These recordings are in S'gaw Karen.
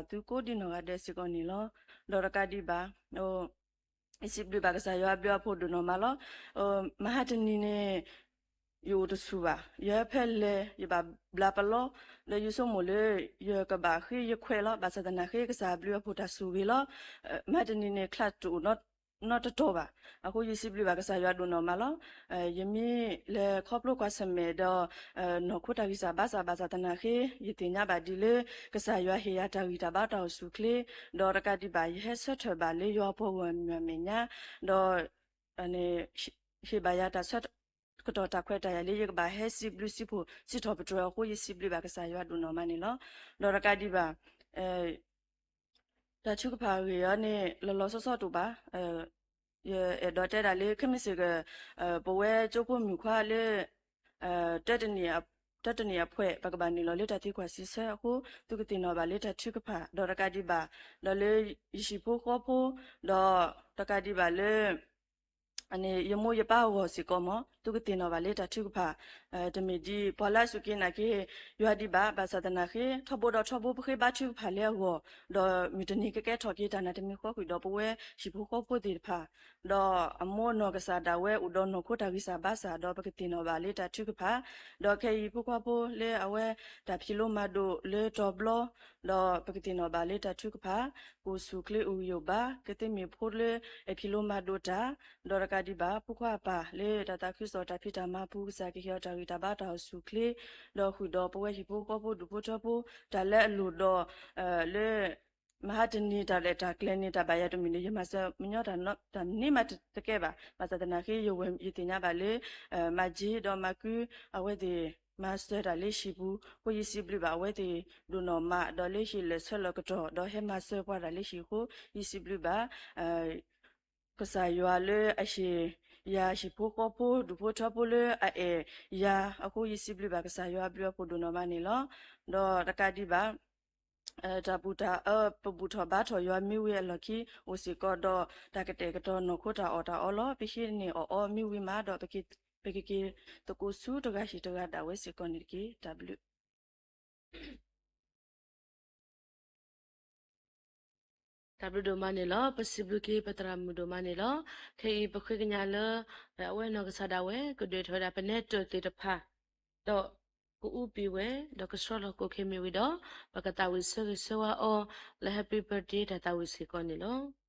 ယွၤကဘၣ်မၤစၢၤဘၣ်သုကိးဒံနီၢ်ဂၤဒဲးစ့ၢ်ကီးန့ၣ်လီၤ. ဒီးတကးဒံးဘၣ် ယစံးဘျုးဘၣ်ကစၢ်ယွၤအဘျုးအဖှိၣ်ဒိၣ်နီၢ်မးလီၤ. မဟါတနံၤန့ၣ် ယအိၣ်တဆူၣ်ဘၣ်, ယဟဲဖဲလဲၣ် ယဘၣ်ဘျါပလီ, ဒီးယဆိကမိၣ်လၢ ယကဘၣ်ဃ့ယခွဲးလီၤ. ဘၣ်ဆၣ်သနာ်က့ ကစၢ်အဘျုးအဖှိၣ်တၢ်ဆိၣ်ဂ့ၤလီၤ. မဟါတနံၤန့ၣ် ချၢ်တအိၣ်နီတတီၤဘၣ်. အဃိယစံးဘျုးဘၣ်ကစၢ်ယွၤဒိၣ်နီၢ်မးလီၤ. ယမ့ၢ်လဲၤခီဖျိကွၢ်ဆၢၣ်မဲာ်ဒီး နီၢ်ခိတၢ်ဂံၢ်စၢ်ဘါစၢ် ဘၣ်ဆၣ်သနာ်က့ ယသ့ၣ်ညါဘၣ်ဒ်လၢ ကစၢ်ယွၤဟ့ၣ်ယၤတၢ်ဂံၢ်တၢ်ဘါတၢ်အိၣ်ဆူၣ်အိၣ်ချ့, ဒီးတကးဒံးဘၣ် ယဟဲဆၢထၢၣ်ဘၣ်လၢယွၤပှၤဂီၢ်မုၢ်အမဲာ်ညါ, ဒီး ဟ့ၣ်ဘၣ်ယၤတၢ်ဆၢကတီၢ်တၢ်ခွဲးတၢ်ယာ်လၢ ယကဘၣ်ဟဲစံးဘျုးစံးဖှိၣ်စံးထီၣ်ပတြၢၤအဃိ ယစံးဘျုးဘၣ်ကစၢ်ယွၤဒိၣ်နီၢ်မးန့ၣ်လီၤ. ဒီးတကးဒံးဘၣ် တၢ်ထုကဖၣ်အဂ့ၢ်အံၤန့ၣ် လီၤလီၤဆီဆီတအိၣ်ဘၣ်. ယအဲၣ်ဒိးတဲဒၣ်လၢ ခဲမုၢ်ဆ့ၣ်ကီး ပဝဲကၠိဖိမုၣ်ခွါလၢ တၢတနံၣ်အဖှဲး ပကဘၣ်နုာ်လီၤလၢတၢ်သံကွၢ်စံးဆၢအဃိ သုကသ့ၣ်နီၣ်ဘၣ်လၢတၢ်ထုကဖၣ် ဒီးတကးဒံးဘၣ် ဒီးလၢယဟံၣ်ဖိဃီဖိ ဒီးတကးဒံးဘၣ်လၢ ယမိၢ်ယပၢ်အဂီၢ်စ့ၢ်ကီးမ့ၢ် သုကသ့ၣ်နီၣ်ဘၣ်လၢတၢ်ထုကဖၣ် တမ့ၢ်ဒ်ပှၤလၢအစူၢ်က့ၤနာ်က့ၤယွၤဒံးဘၣ်. ဘၣ်ဆၣ်သနာ်က့ ထီဘိဒီးထီဘိ ပဃ့ဘါထုကဖၣ်လၢအဂီၢ် ဒီးမုၢ်တနံၤကကဲထီၣ်က့ၤတၢ်နာ်တမံၤဃီ ဃုာ်ဒီးပဝဲဟံၣ်ဖိဃီဖိသ့ၣ်တဖၣ် ဒီးအမိၢ်နီၢ်ကစၢ်ဒၣ်ဝဲအိၣ်ဒီးနီၢ်ခိတၢ်ဂံၢ်စၢ်ဘါစၢ် ဒီးပကသ့ၣ်နီၣ်ဘၣ်လၢတၢ်ထုကဖၣ်, ဒီးခဲအံၤဟံၣ်ဖိဃီဖိလၢအဝဲတၢ်ဖံးလိမၤဒိးလၢတီၤဘျီ ဒီးပကသ့ၣ်နီၣ်ဘၣ်လၢတၢ်ထုကဖၣ် ကအိၣ်ဆူၣ်အိၣ်ချ့အိၣ်ဂံၢ်အိၣ်ဘါ ကသ့မ့ၢ်ဖိလၢအဖံးလိမၤဒိးတၢ်, ဒီးတကးဒံးဘၣ် ဖိခွါအပၢ်လၢတၢ်သးခုကစီၣ်တၢ်ဖံးတၢ်မၤပူၤ ကစၢ်ကဟ့ၣ်အီၤတၢ်ဂံၢ်တၢ်ဘါတၢ်အိၣ်ဆူၣ်အိၣ်ချ့, ဒီးဃုာ်ဒီးပဝဲဟံၣ်ဖိဃီဖိဒူၣ်ဖိထၢဖိ တၢ်လၢအလိၣ်ဒီး လၢ မဟါတနံၤတၢ်ရဲၣ်တၢ်ကျဲၤန့ၣ် တၢ်ဘၣ်ယၤတမံၤန့ၣ် ယမၤစၢၤမညီတၢ် တၢ်န့ၢ်မးတကဲဘၣ်. ဘၣ်ဆၣ်သနာ်က့ ယဝဲယသ့ၣ်ညါဘၣ်လၢ မၤက့ဒီးမၤကု အဝဲသ့ၣ်မၤစၢၤတၢ်လၢဟံၣ်ပူၤ အဃိယစံးဘျုးဘၣ်အဝဲသ့ၣ်ဒိၣ်နီၢ်မး ဒီးလၢဟ့ၣ်လၢာ်ဆၢလၢာ်ကတီၢ် ဒီးဟဲမၤစၢၤပှၤတၢ်လၢဟံၣ်အဃိ ယစံးဘျုးဘၣ် ကစၢ်ယွၤလၢအဟ့ၣ်ယၤဟံၣ်ဖိဃီဖိဒူၣ်ဖိထၢဖိလၢအအဲၣ်ယၤ အဃိယစံးဘျုးဘၣ်ကစၢ်ယွၤအဘျုးအဖှိၣ်ဒိၣ်နီၢ်မးန့ၣ်လီၤ. ဒီးတကးဒံးဘၣ် တၢ်ပူၤတၢ်အၢ ပဘူၣ်ထီၣ်ဘါထီၣ်ယွၤမ့ၢ်ဝံၤအလီၢ်ခံ အိၣ်စ့ၢ်ကီးဒီး တၢ်ကတဲာ်ကတီၤနီၢ်ခိတၢ်အီၣ်တၢ်အီလီၤ. ပဟံးန့ၢ်အီၣ်အီမ့ၢ်ဝံၤမးဒီး ပကက့ၤသကိးဆူတဂၤဟံၣ်တဂၤဒၣ်ဝဲစ့ၢ်ကီးန့ၣ်တက့ၢ်. တၢ်ဘျုး တၢ်ဘျုးဒိၣ်မးန့ၣ်လီၤ. ပစံးဘျုးက့ၤပသရၣ်မုၣ်ဒိၣ်မးန့ၣ်လီၤ. ခဲအံၤပဃ့ကညးလၢ အဝဲနီၢ်ကစၢ်ဒၣ်ဝဲ ကဒုးထီၣ်ဝဲဒၣ်ပနဲတၢၢ်သ့ၣ်တဖၣ် ဒီးကအူပံာ်ဝဲ ဒီးကဆှီလီၤကိးခဲမ့ၢ်ဝံၤဒီး ပကသးဝံၣ်ဆၢဂ့ၤဆၢဝါအီၤ လၢ Happy Birthday တၢ်သးဝံၣ်စ့ၢ်ကီးန့ၣ်လီၤ.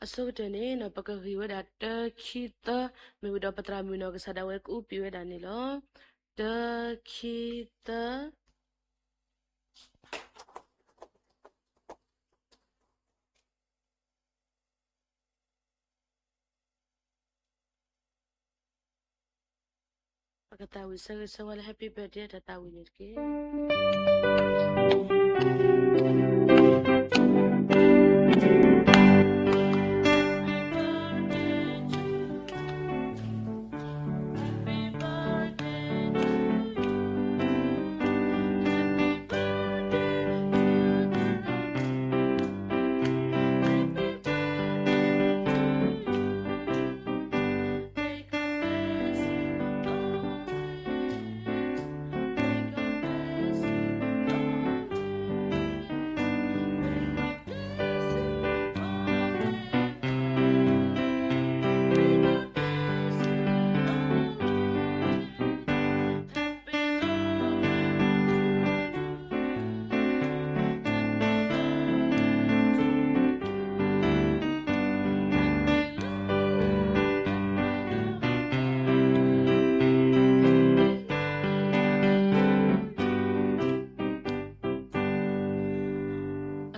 အဆိကတၢၢ်န့ၣ် ပကဂံၢ်ဝဲဒၣ်တၢ ခံ သၢ မ့ၢ်ဝံၤဒီးပသရၣ်မုၣ်နီၢ်ကစၢ်ဒၣ်ဝဲ ကအူပံာ်ဝဲဒၣ်န့ၣ်လီၤ. တၢ ခံ သၢ ပကသးဝံၣ်ဆၢဂ့ၤဆၢဝါလၢ Happy Birthday တၢ်သးဝံၣ်န့ၣ်တက့ၢ်.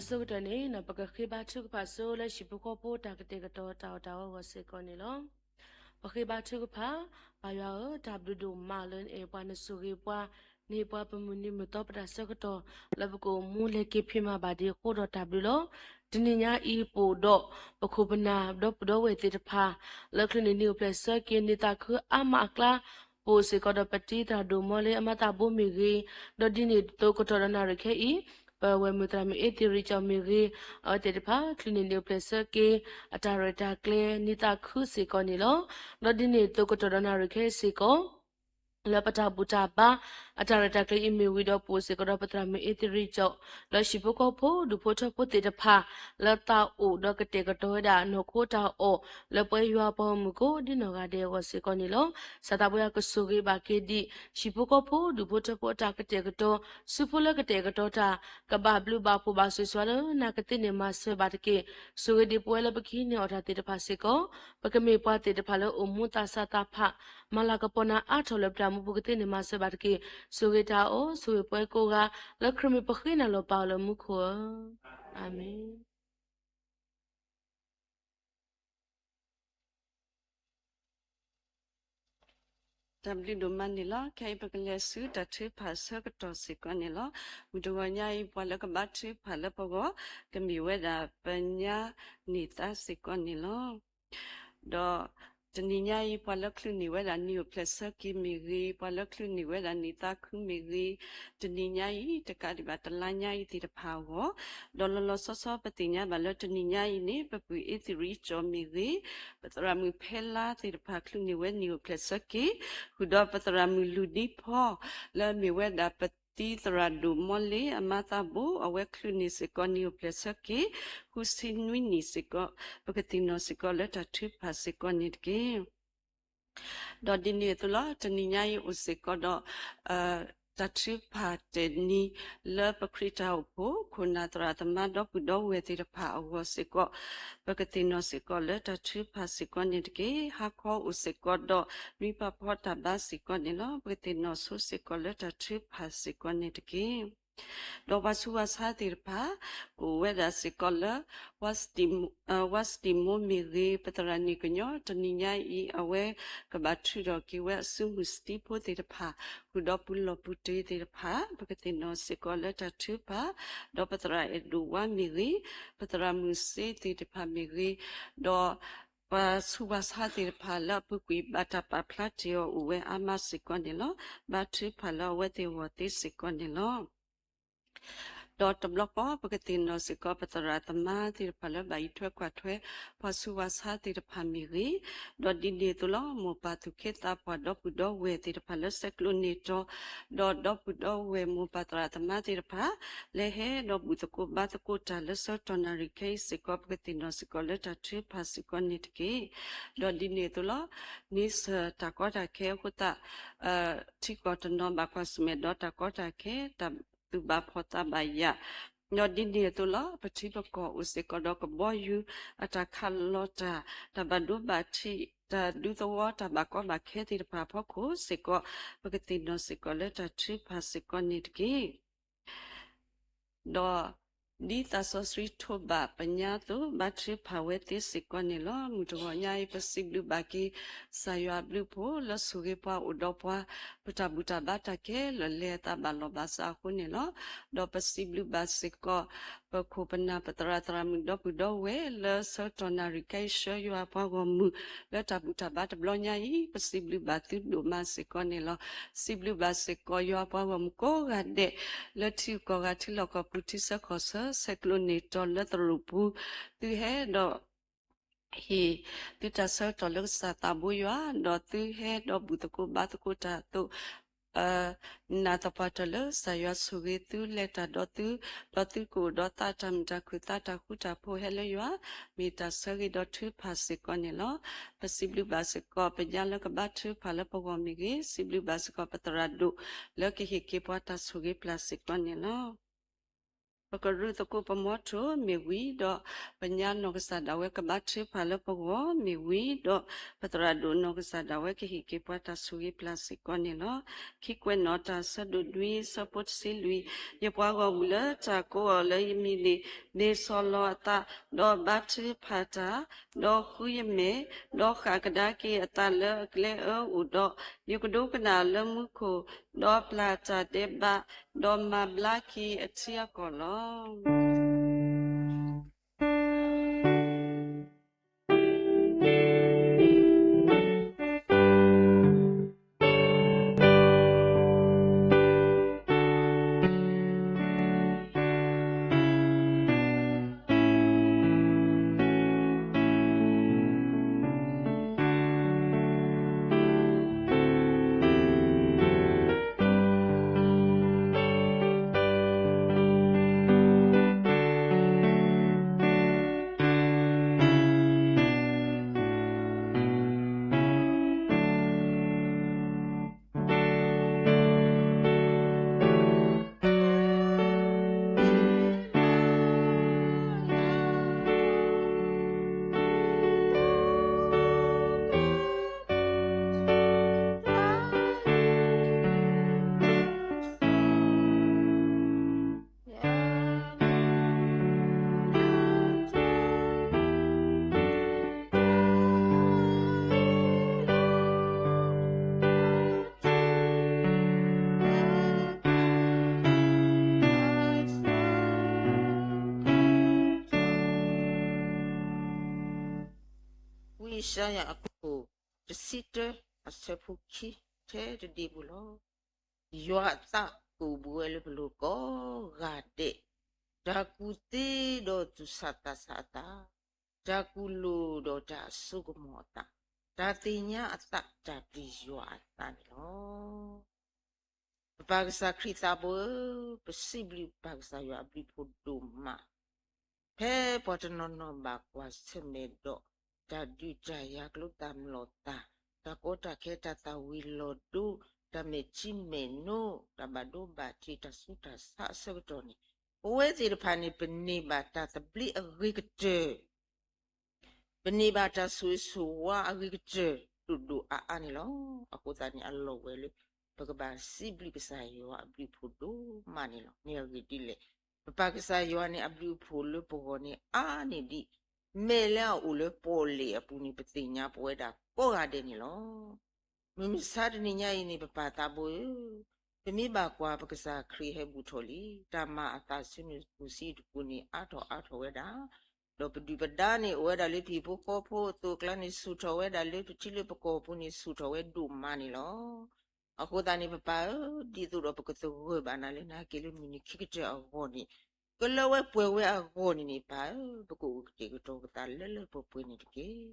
အဆိကတၢၢ်န့ၣ် ပကဃ့ဘါထုကဖၣ်ဆိလၢဟံၣ်ဖိဃီဖိတၢ်ကတဲာ်ကတီၤတၢ်အီၣ်တၢ်အီအဂီၢ်စ့ၢ်ကီးန့ၣ်လီၤ. ပဃ့ဘါထုကဖၣ် ပၢ်ယွၤဧၢ, တၢ်ဘျုးဒိၣ်မးလၢနအဲၣ်ပှၤနဆိၣ်ဂ့ၤပှၤ, နဟ့ၣ်ပှၤပမုၢ်နံၤမုၢ်သီပတၢ်ဆၢကတီၢ် လၢပကအိၣ်မူလဲၤက့ၤဖံးမၤဘၣ်ဒံးအဃိဒီးတၢ်ဘျုးလီၤ. တနံၤညါအံၤ ပအိၣ်ဒီးပခိၣ်ပနၢ်ဒီပုၢ်ဒီဝဲၢ်သ့ၣ်တဖၣ် လၢချုးန့ၢ်နံၣ်အိၣ်ဖျဲၣ်ဆၢက့ၤ နံၣ်သးခုအါမးအကျါ, ပအိၣ်စ့ၢ်ကီးဒီးပတံၤသရၣ်ဒိၣ်မီလ့အမါသးဘိမ့ၢ်ဂ့ၤ, ဒီးဒ်န့ၣ်အသိးကတီၢ်ဒီးနၣ်ရံၣ်ခဲအံၤ ပဝဲၢ်မုၣ်သရၣ်မုၣ်အ့သ့ၣ်ရံၣ်ကၠီၣ်မ့ၢ်ဂ့ၤ, အဝဲသ့ၣ်တဖၣ် ချုးန့ၢ်နံၣ်အိၣ်ဖျဲၣ်ဆၢက့ၤ အတၢ်ရဲၣ်တၢ်ကျဲၤ နံၣ်သးခုစ့ၢ်ကီးန့ၣ်လီၤ. ဒီးဒ်န့ၣ်အသိးကတီၢ်ဒီးနၣ်ရံၣ်ခဲအံၤစ့ၢ်ကီး လၢပတၢ်ဘူၣ်တၢ်ဘါ အတၢ်ရဲၣ်တၢ်ကျဲၤအံၤမ့ၢ်ဝံၤဒီး ပအိၣ်စ့ၢ်ကီးဒီးပသရၣ်မုၣ်အ့သ့ၣ်ရံၣ်ကၠီၣ် လၢဟံၣ်ဖိဃီဖိဒူၣ်ဖိထၢဖိသ့ၣ်တဖၣ် လၢသးအိၣ်ဒီးကတဲာ်ကတီၤဝဲဒၣ်နီၢ်ခိတၢ်အီၣ် လၢပဝဲယွၤပှၤဂီၢ်မုၢ်ကိးဒ်နီၢ်ဂၤဒဲးအဂီၢ်စ့ၢ်ကီးန့ၣ်လီၤ. စၢ်သးပှဲၤအကဆိၣ်ဂ့ၤဘၣ်က့ၤဒံး ဟံၣ်ဖိဃီဖိဒူၣ်ဖိထၢဖိအတၢ်ကတဲာ်ကတီၤ, စုဖိလၢကတဲာ်ကတီၤတၢ် ကဘၣ်ဘျုးဘၣ်ဖှိၣ်ဘၣ်ဆိၣ်ဂ့ၤလၢနကသ့န့ၢ်မၤစၢၤဘၣ်တက့ၢ်. ဆိၣ်ဂ့ၤဒံးပဝဲလၢပကဟံးန့ၢ်အီၣ်တၢ်သ့ၣ်တဖၣ်စ့ၢ်ကီး, ပကမ့ၢ်ပှၤသ့ၣ်တဖၣ်လၢအိၣ်မူသးစၢ်သးဖး မၤလၤကပီၤနၤအါထီၣ်လၢပတၢ်မူပူၤကသ့န့ၣ်မၤစၢၤဘၣ်တက့ၢ်. ဆိၣ်ဂ့ၤတၢ်အီၣ် ဆိၣ်ဂ့ၤပှၤကိးဂၤ လၢခရံာ်မ့ၢ်ပဃ့နၤလီၤပာ်အီၤလၢမူခိၣ်ဧၢ, အၤမ့ၣ်. တၢ်ဘျုးဒိၣ်မးန့ၣ်လီၤ. ခဲအံၤပကလဲၤဆူတၢ်ထုကဖၣ်ဆၢကတီၢ်စ့ၢ်ကီးန့ၣ်လီၤ. မုၢ်တဂီၤညါအံၤ ပှၤလၢကဘါထုကဖၣ်လၢပဂီၢ် ကမ့ၢ်ဝဲဒၣ်ပညါန့ၢ်သါစ့ၢ်ကီးန့ၣ်လီၤ. ဒီးတနံၤညါအံၤ ပှၤလၢချုးန့ၢ်ဝဲဒၣ်နံၣ်အိၣ်ဖျဲၣ်ဆၢက့ၤမ့ၢ်ဂ့ၤ, ပှၤလၢချုးန့ၢ်ဝဲဒၣ်နံၣ်သးခုမ့ၢ်ဂ့ၤ, တနံၤညါအံၤ တကးဒံးဘၣ်တလါညါအံၤသ့ၣ်တဖၣ်အဂီၢ်, ဒီးလီၤလီၤဆီဆီပသ့ၣ်ညါဘၣ်လၢတနံၤညါအံၤန့ၣ် ပပုၢ်အ့သ့ၣ်ရံၣ်ကၠီၣ်မ့ၢ်ဂ့ၤ, ပသရၣ်မုၣ်ဖဲလါသ့ၣ်တဖၣ် ချုးန့ၢ်ဝဲနံၣ်အိၣ်ဖျဲၣ်ဆၢက့ၤ, ဃုာ်ဒီးပသရၣ်မုၣ်လူၢ်ဒံဖီ လၢအမ့ၢ်ဝဲဒၣ်ပတံၤသရၣ်ဒိၣ်မီလ့အမါသးဘိ အဝဲချုးန့ၢ်စ့ၢ်ကီးနံၣ်အိၣ်ဖျဲၣ်ဆၢက့ၤ ဃုဆံနွံနံၣ်စ့ၢ်ကီး, ပကသ့ၣ်နီၣ်စ့ၢ်ကီးလၢတၢ်ထုကဖၣ်စ့ၢ်ကီးန့ၣ်တက့ၢ်. ဒီးဒ်န့ၣ်အသိးလီၤ, တနံၤညါအံၤအိၣ်စ့ၢ်ကီးဒီး တၢ်ထုကဖၣ်တနံၤ လၢပခရံာ်တၢ်အိၣ်ဖှိၣ် ခိၣ်နၢ်သရၣ်သမါဒီပုၢ်ဒီဝဲၢ်သ့ၣ်တဖၣ်အဂီၢ်စ့ၢ်ကီး, ပကသ့ၣ်နီၣ်စ့ၢ်ကီးလၢတၢ်ထုကဖၣ်စ့ၢ်ကီးန့ၣ်တက့ၢ်. ဟါခီအိၣ်စ့ၢ်ကီးဒီး နွံပာ်ဖှိၣ်တၢ်ဘါစ့ၢ်ကီးန့ၣ်လီၤ. ပကသ့ၣ်နီၣ်ဆိစ့ၢ်ကီးလၢတၢ်ထုကဖၣ်စ့ၢ်ကီးန့ၣ်တက့ၢ်. ဒီးပှၤဆူးပှၤဆါသ့ၣ်တဖၣ် ကအိၣ်ဝဲဒၣ်စ့ၢ်ကီးလၢ ဝါစတံမိၢ်မ့ၢ်ဂ့ၤ, ပသရၣ်န့ၣ်ကညီ တနံၤညါအံၤ အဝဲကဘၣ်ထုးထီၣ်က့ၤဝဲအစုမုၢ်စတံဖိသ့ၣ်တဖၣ်, ဃုာ်ဒီးပှၤလီၢ်ပှၤတ့သ့ၣ်တဖၣ်, ပကသ့ၣ်နီၣ်စ့ၢ်ကီးလၢတၢ်ထုကဖၣ်, ဒီးပသရၣ်အဲၣ်ဒိၣ်ဝါမ့ၢ်ဂ့ၤ, ပသရၣ်မုၢ်စ့သ့ၣ်တဖၣ်မ့ၢ်ဂ့ၤ, ဒီး ပှၤဆူးပှၤဆါသ့ၣ်တဖၣ်လၢအပူၤကွံာ်ဘၣ်တၢ်ပာ်ဖျါတ့ၢ်အီၤအိၣ်ဝဲအါမးစ့ၢ်ကီးန့ၣ်လီၤ. ဘါထုကဖၣ်လၢအဝဲသ့ၣ်အဂီၢ်သ့စ့ၢ်ကီးန့ၣ်လီၤ. ဒီးတဘျီဃီ ပကသ့ၣ်နီၣ်စ့ၢ်ကီးပသရၣ်သမါသ့ၣ်တဖၣ်လၢဘၣ်အံးထွဲကွၢ်ထွဲ ပှၤဆူးပှၤဆါသ့ၣ်တဖၣ်မ့ၢ်ဂ့ၤ, ဒီးဒ်န့ၣ်အသိးလီၤ မိၢ်ပၢ်သူၣ်က့သးပှၢ်ဒီပုၢ်ဒီဝဲၢ်သ့ၣ်တဖၣ်လၢဆဲးကျိးန့ၢ်တီၤ, ဒီးဒီပုၢ်ဒီဝဲၢ်မိၢ်ပၢ်သရၣ်သမါသ့ၣ်တဖၣ် လၢဟဲဒီးဘူၣ်သကိးဘါသကိးတၢ်လၢဆၢကတီၢ်နၣ်ရံၣ်ခဲအံၤစ့ၢ်ကီး ပကသ့ၣ်နီၣ်စ့ၢ်ကီးလၢတၢ်ထုကဖၣ်စ့ၢ်ကီးန့ၣ်တက့ၢ်. ဒီးဒ်န့ၣ်အသိးလီၤ န့ဆၢၣ်တၢ်ကီတၢ်ခဲအဃိသတး ထံကီၢ်တနီၤဘၣ်ကွၢ်ဆၢၣ်မဲာ်ဒီးတၢ်ကီတၢ်ခဲ တၢ်သူၣ်ဘၣ်ဖှီၣ်သးဘၣ်ယာ်, ဒီးဒ်န့ၣ်အသိးလီၤ ပထံပကီၢ်အိၣ်စ့ၢ်ကီးဒီးကဘီယူၤ အတၢ်ခးလီၤတၢ်, တၢ်ဘၣ်ဒိဘၣ်ထံး, တၢ်ဒူသဝီ တၢ်ဘၣ်ကီဘၣ်ခဲသ့ၣ်တဖၣ်အဖီခိၣ်စ့ၢ်ကီး ပကသ့ၣ်နီၣ်စ့ၢ်ကီးလၢတၢ်ထုကဖၣ်စ့ၢ်ကီးန့ၣ်တက့ၢ်. ဒီးဒ်သးစီဆှံထိးဘၣ်ပညါအသိး ဘါထုကဖၣ်ဝဲသ့စ့ၢ်ကီးန့ၣ်လီၤ. မုၢ်တဂီၤညါအံၤ ပစံးဘျုးဘၣ်က့ၤ ကစၢ်ယွၤအဘျုးအဖှိၣ် လၢဆိၣ်ဂ့ၤပှၤအိၣ်ဒီးပှၤ ပတၢ်ဘူၣ်တၢ်ဘါတၢ်ကဲလီၤလဲၤအသးဘၣ်လီၢ်ဘၣ်စးအဃိန့ၣ်လီၤ. ဒီးပစံးဘျုးဘၣ်စ့ၢ်ကီး ပခိၣ်ပနၢ်ပသရၣ်သရၣ်မုၣ်ဒီပုၢ်ဒီဝဲၢ် လၢဆၢကတီၢ်နၣ်ရံၣ်ခဲအံၤဆှၢယွၤပှၤဂီၢ်မုၢ် လၢတၢ်ဘူၣ်တၢ်ဘါတဘျီညါအံၤ ပစံးဘျုးဘၣ်သုဒိၣ်မးစ့ၢ်ကီးန့ၣ်လီၤ. စံးဘျုးဘၣ်စ့ၢ်ကီးယွၤပှၤဂီၢ်မုၢ်ကိးဂၤဒဲး လၢထံဂုၤကီၢ်ဂၤထံလီၢ်ကီၢ်ပူၤထံဆၢကီၢ်ဆၢ ဆဲးကျိးန့ၢ်တီၤလၢသရိာ်ပူၤ သုဟဲဒီး ဟ့ၣ်သုတၢ်ဆၢကတီၢ်လၢကစၢ်သးဘိယွၤ ဒီးသုဟဲဒီးဘူၣ်သကိးဘါသကိးတၢ်အသိး နာ်သပှၢ်တၢၢ်လၢကစၢ်ယွၤဆိၣ်ဂ့ၤသုလဲၤတၢ်ဒီးသု, ဒီးသုကအိၣ်ဒီးသးတၢ်မုာ်တၢ်ခုၣ်သးတၢ်ဃူတၢ်ဖိးဟဲလၢယွၤ မ့ၢ်တၢ်ဆၢဂ့ၤဒီးထုကဖၣ်စ့ၢ်ကီးန့ၣ်လီၤ. ပစံးဘျုးဘၣ်စ့ၢ်ကီးပညါလၢကဘါထုကဖၣ်လၢပဂီၢ်မ့ၢ်ဂ့ၤ, စံးဘျုးဘၣ်စ့ၢ်ကီးပသရၣ်ဒိၣ် လၢကဟ့ၣ်က့ၤပှၤတၢ်ဆိၣ်ဂ့ၤပျၢ်စ့ၢ်ကီးန့ၣ်လီၤ. ပကရူၢ်သကိးပမီထိၣ်မ့ၢ်ဝံၤဒီး ပညါနီၢ်ကစၢ်ဒၣ်ဝဲကဘါထုကဖၣ်လၢပဂီၢ်မ့ၢ်ဝံၤဒီး ပသရၣ်ဒိၣ်နီၢ်ကစၢ်ဒၣ်ဝဲကဟ့ၣ်က့ၤပှၤတၢ်ဆိၣ်ဂ့ၤပျၢ်စ့ၢ်ကီးန့ၣ်လီၤ. ခံကွဲးနီၣ်တၢ်ဆၢဒိၣ်လွံၢ်ဆၢဖိတဆံလွံၢ်, ယပှၤဂီၢ်မုၢ်လၢတၢ်ကိးအီၤလၢယမံၤန့ၣ် မ့ၢ်ဆီၣ်လီၤအသး, ဒီးဘါထုကဖၣ်တၢ်, ဒီးဃုယမဲာ်, ဒီးဃၣ်ကဒါက့ၤအသးလၢအကျဲအၢအိၣ်ဒီး, ယကဒိကနၣ်လၢမူခိၣ်, ဒီးပျၢ်တၢ်ဒဲးဘး, ဒီးမၤဘျါက့ၤအထံအကီၢ်လီၤ. ဝံယၡါယၤအခိၣ်တဆံတၢ အဆၢဖိခံ ထဲတဒ့ပူၤလီၤ. ယွၤအသးကအိၣ်ဘှံးဝဲလၢပလိၤကိးဂၤဒဲး, တၢ်ကူၣ်သ့ဒီးသူၣ်ဆးသးဆးအသး, တၢ်ကူၣ်လိာ်ဒီးတၢ်အစိကမီၤအသး, တၢ်သ့ၣ်ညါအသး တၢ်ပျံၤယွၤအသးန့ၣ်လီၤ. ပပၢ်ကစၢ်ခရံာ်သးဘိဧၢ, ပစံးဘျုးပပၢ်ကစၢ်ယွၤအဘျုးဖှိၣ်ဒိၣ်မး, ဖဲပှၤတနီၤနီၤဘၣ်ကွၢ်ဆၢၣ်မဲာ်ဒီး တၢ်ဒုးတၢ်ယၤ ကျိသၣ်မျိာ်သၣ်, တၢ်ကီတၢ်ခဲ တၢ်သၣ်ဝံၤလီၤဒိ, တၢ်မဲာ်ထံမဲာ်နိ, တၢ်ဘၣ်ဒိဘၣ်ထံး တၢ်ဆူးတၢ်ဆါအဆၢကတီၢ်န့ၣ်, ပဝဲသ့ၣ်တဖၣ်န့ၣ် ပန့ၢ်ဘၣ်တၢ်သဘျ့အဂ့ၤကတၢၢ် ပန့ၢ်ဘၣ်တၢ်ဆိၣ်ဂ့ၤဆိၣ်ဝါအဂ့ၤကတၢၢ် ဒိၣ်ဒိၣ်အါအါန့ၣ်လီၤ. အဃိသတးန့ၣ် အလီၢ်ဝဲလၢ ပကဘၣ်စံးဘျုးကစၢ်ယွၤအဘျုးအဖှိၣ်ဒိၣ်မးန့ၣ်လီၤ. မ့ၢ်အဂ့ၢ်ဒ်လဲၣ်, ပပၢ်ကစၢ်ယွၤန့ၣ် အဘျုးအဖှိၣ်လၢပဂီၢ်န့ၣ်အါန့ၢ်ဒံး မ့ၢ်လၢအအိၣ်လၢပီၣ်လဲၣ်အပူၤန့ၣ် ပသ့ၣ်ညါပဝဲဒၣ်ကိးဂၤဒဲးန့ၣ်လီၤ. မုၢ်မဆါတနံၤညါအံၤန့ၣ် ပပၢ်သးဘိဧၢ, ပမ့ၢ်ဘၣ်ကွၢ်ပကစၢ်ခရံာ်ဟဲဘူးထီၣ်လံ, တၢ်မၤအသးဆူနုာ်ပူၤဆံးတပူၤန့ၣ် အါထီၣ်အါထီၣ်ဝဲဒၣ်, ဒီးပဒုၣ်ပဒါန့ၣ် အိၣ်ဝဲဒၣ်လၢဟံၣ်ဖိဃီဖိအသိးအကျါန့ၣ် ဆူၣ်ထီၣ်ဝဲဒၣ်လၢပထံလၢပကီၢ်ပူၤန့ၣ် ဆူၣ်ထီၣ်ဝဲဒိၣ်မးန့ၣ်လီၤ. အဃိသတးန့ၣ် ပပၢ်ဧၢ, ဒ်သိးဒီးပကသဂၢၢ်ဘၣ်နၤလၢနဟဲက့ၤလၢမုၢ်နံၤခံကတၢၢ်အဂီၢ်န့ၣ်, ကလၢဝဲပှဲၤဝဲအဂီၢ်န့ၣ်န့ၣ် ပၢ်ဧၢ, ပကအိၣ်ကတဲာ်ကတီၤပသးလၢလၢပှဲၤပှဲၤန့ၣ်တက့ၢ်.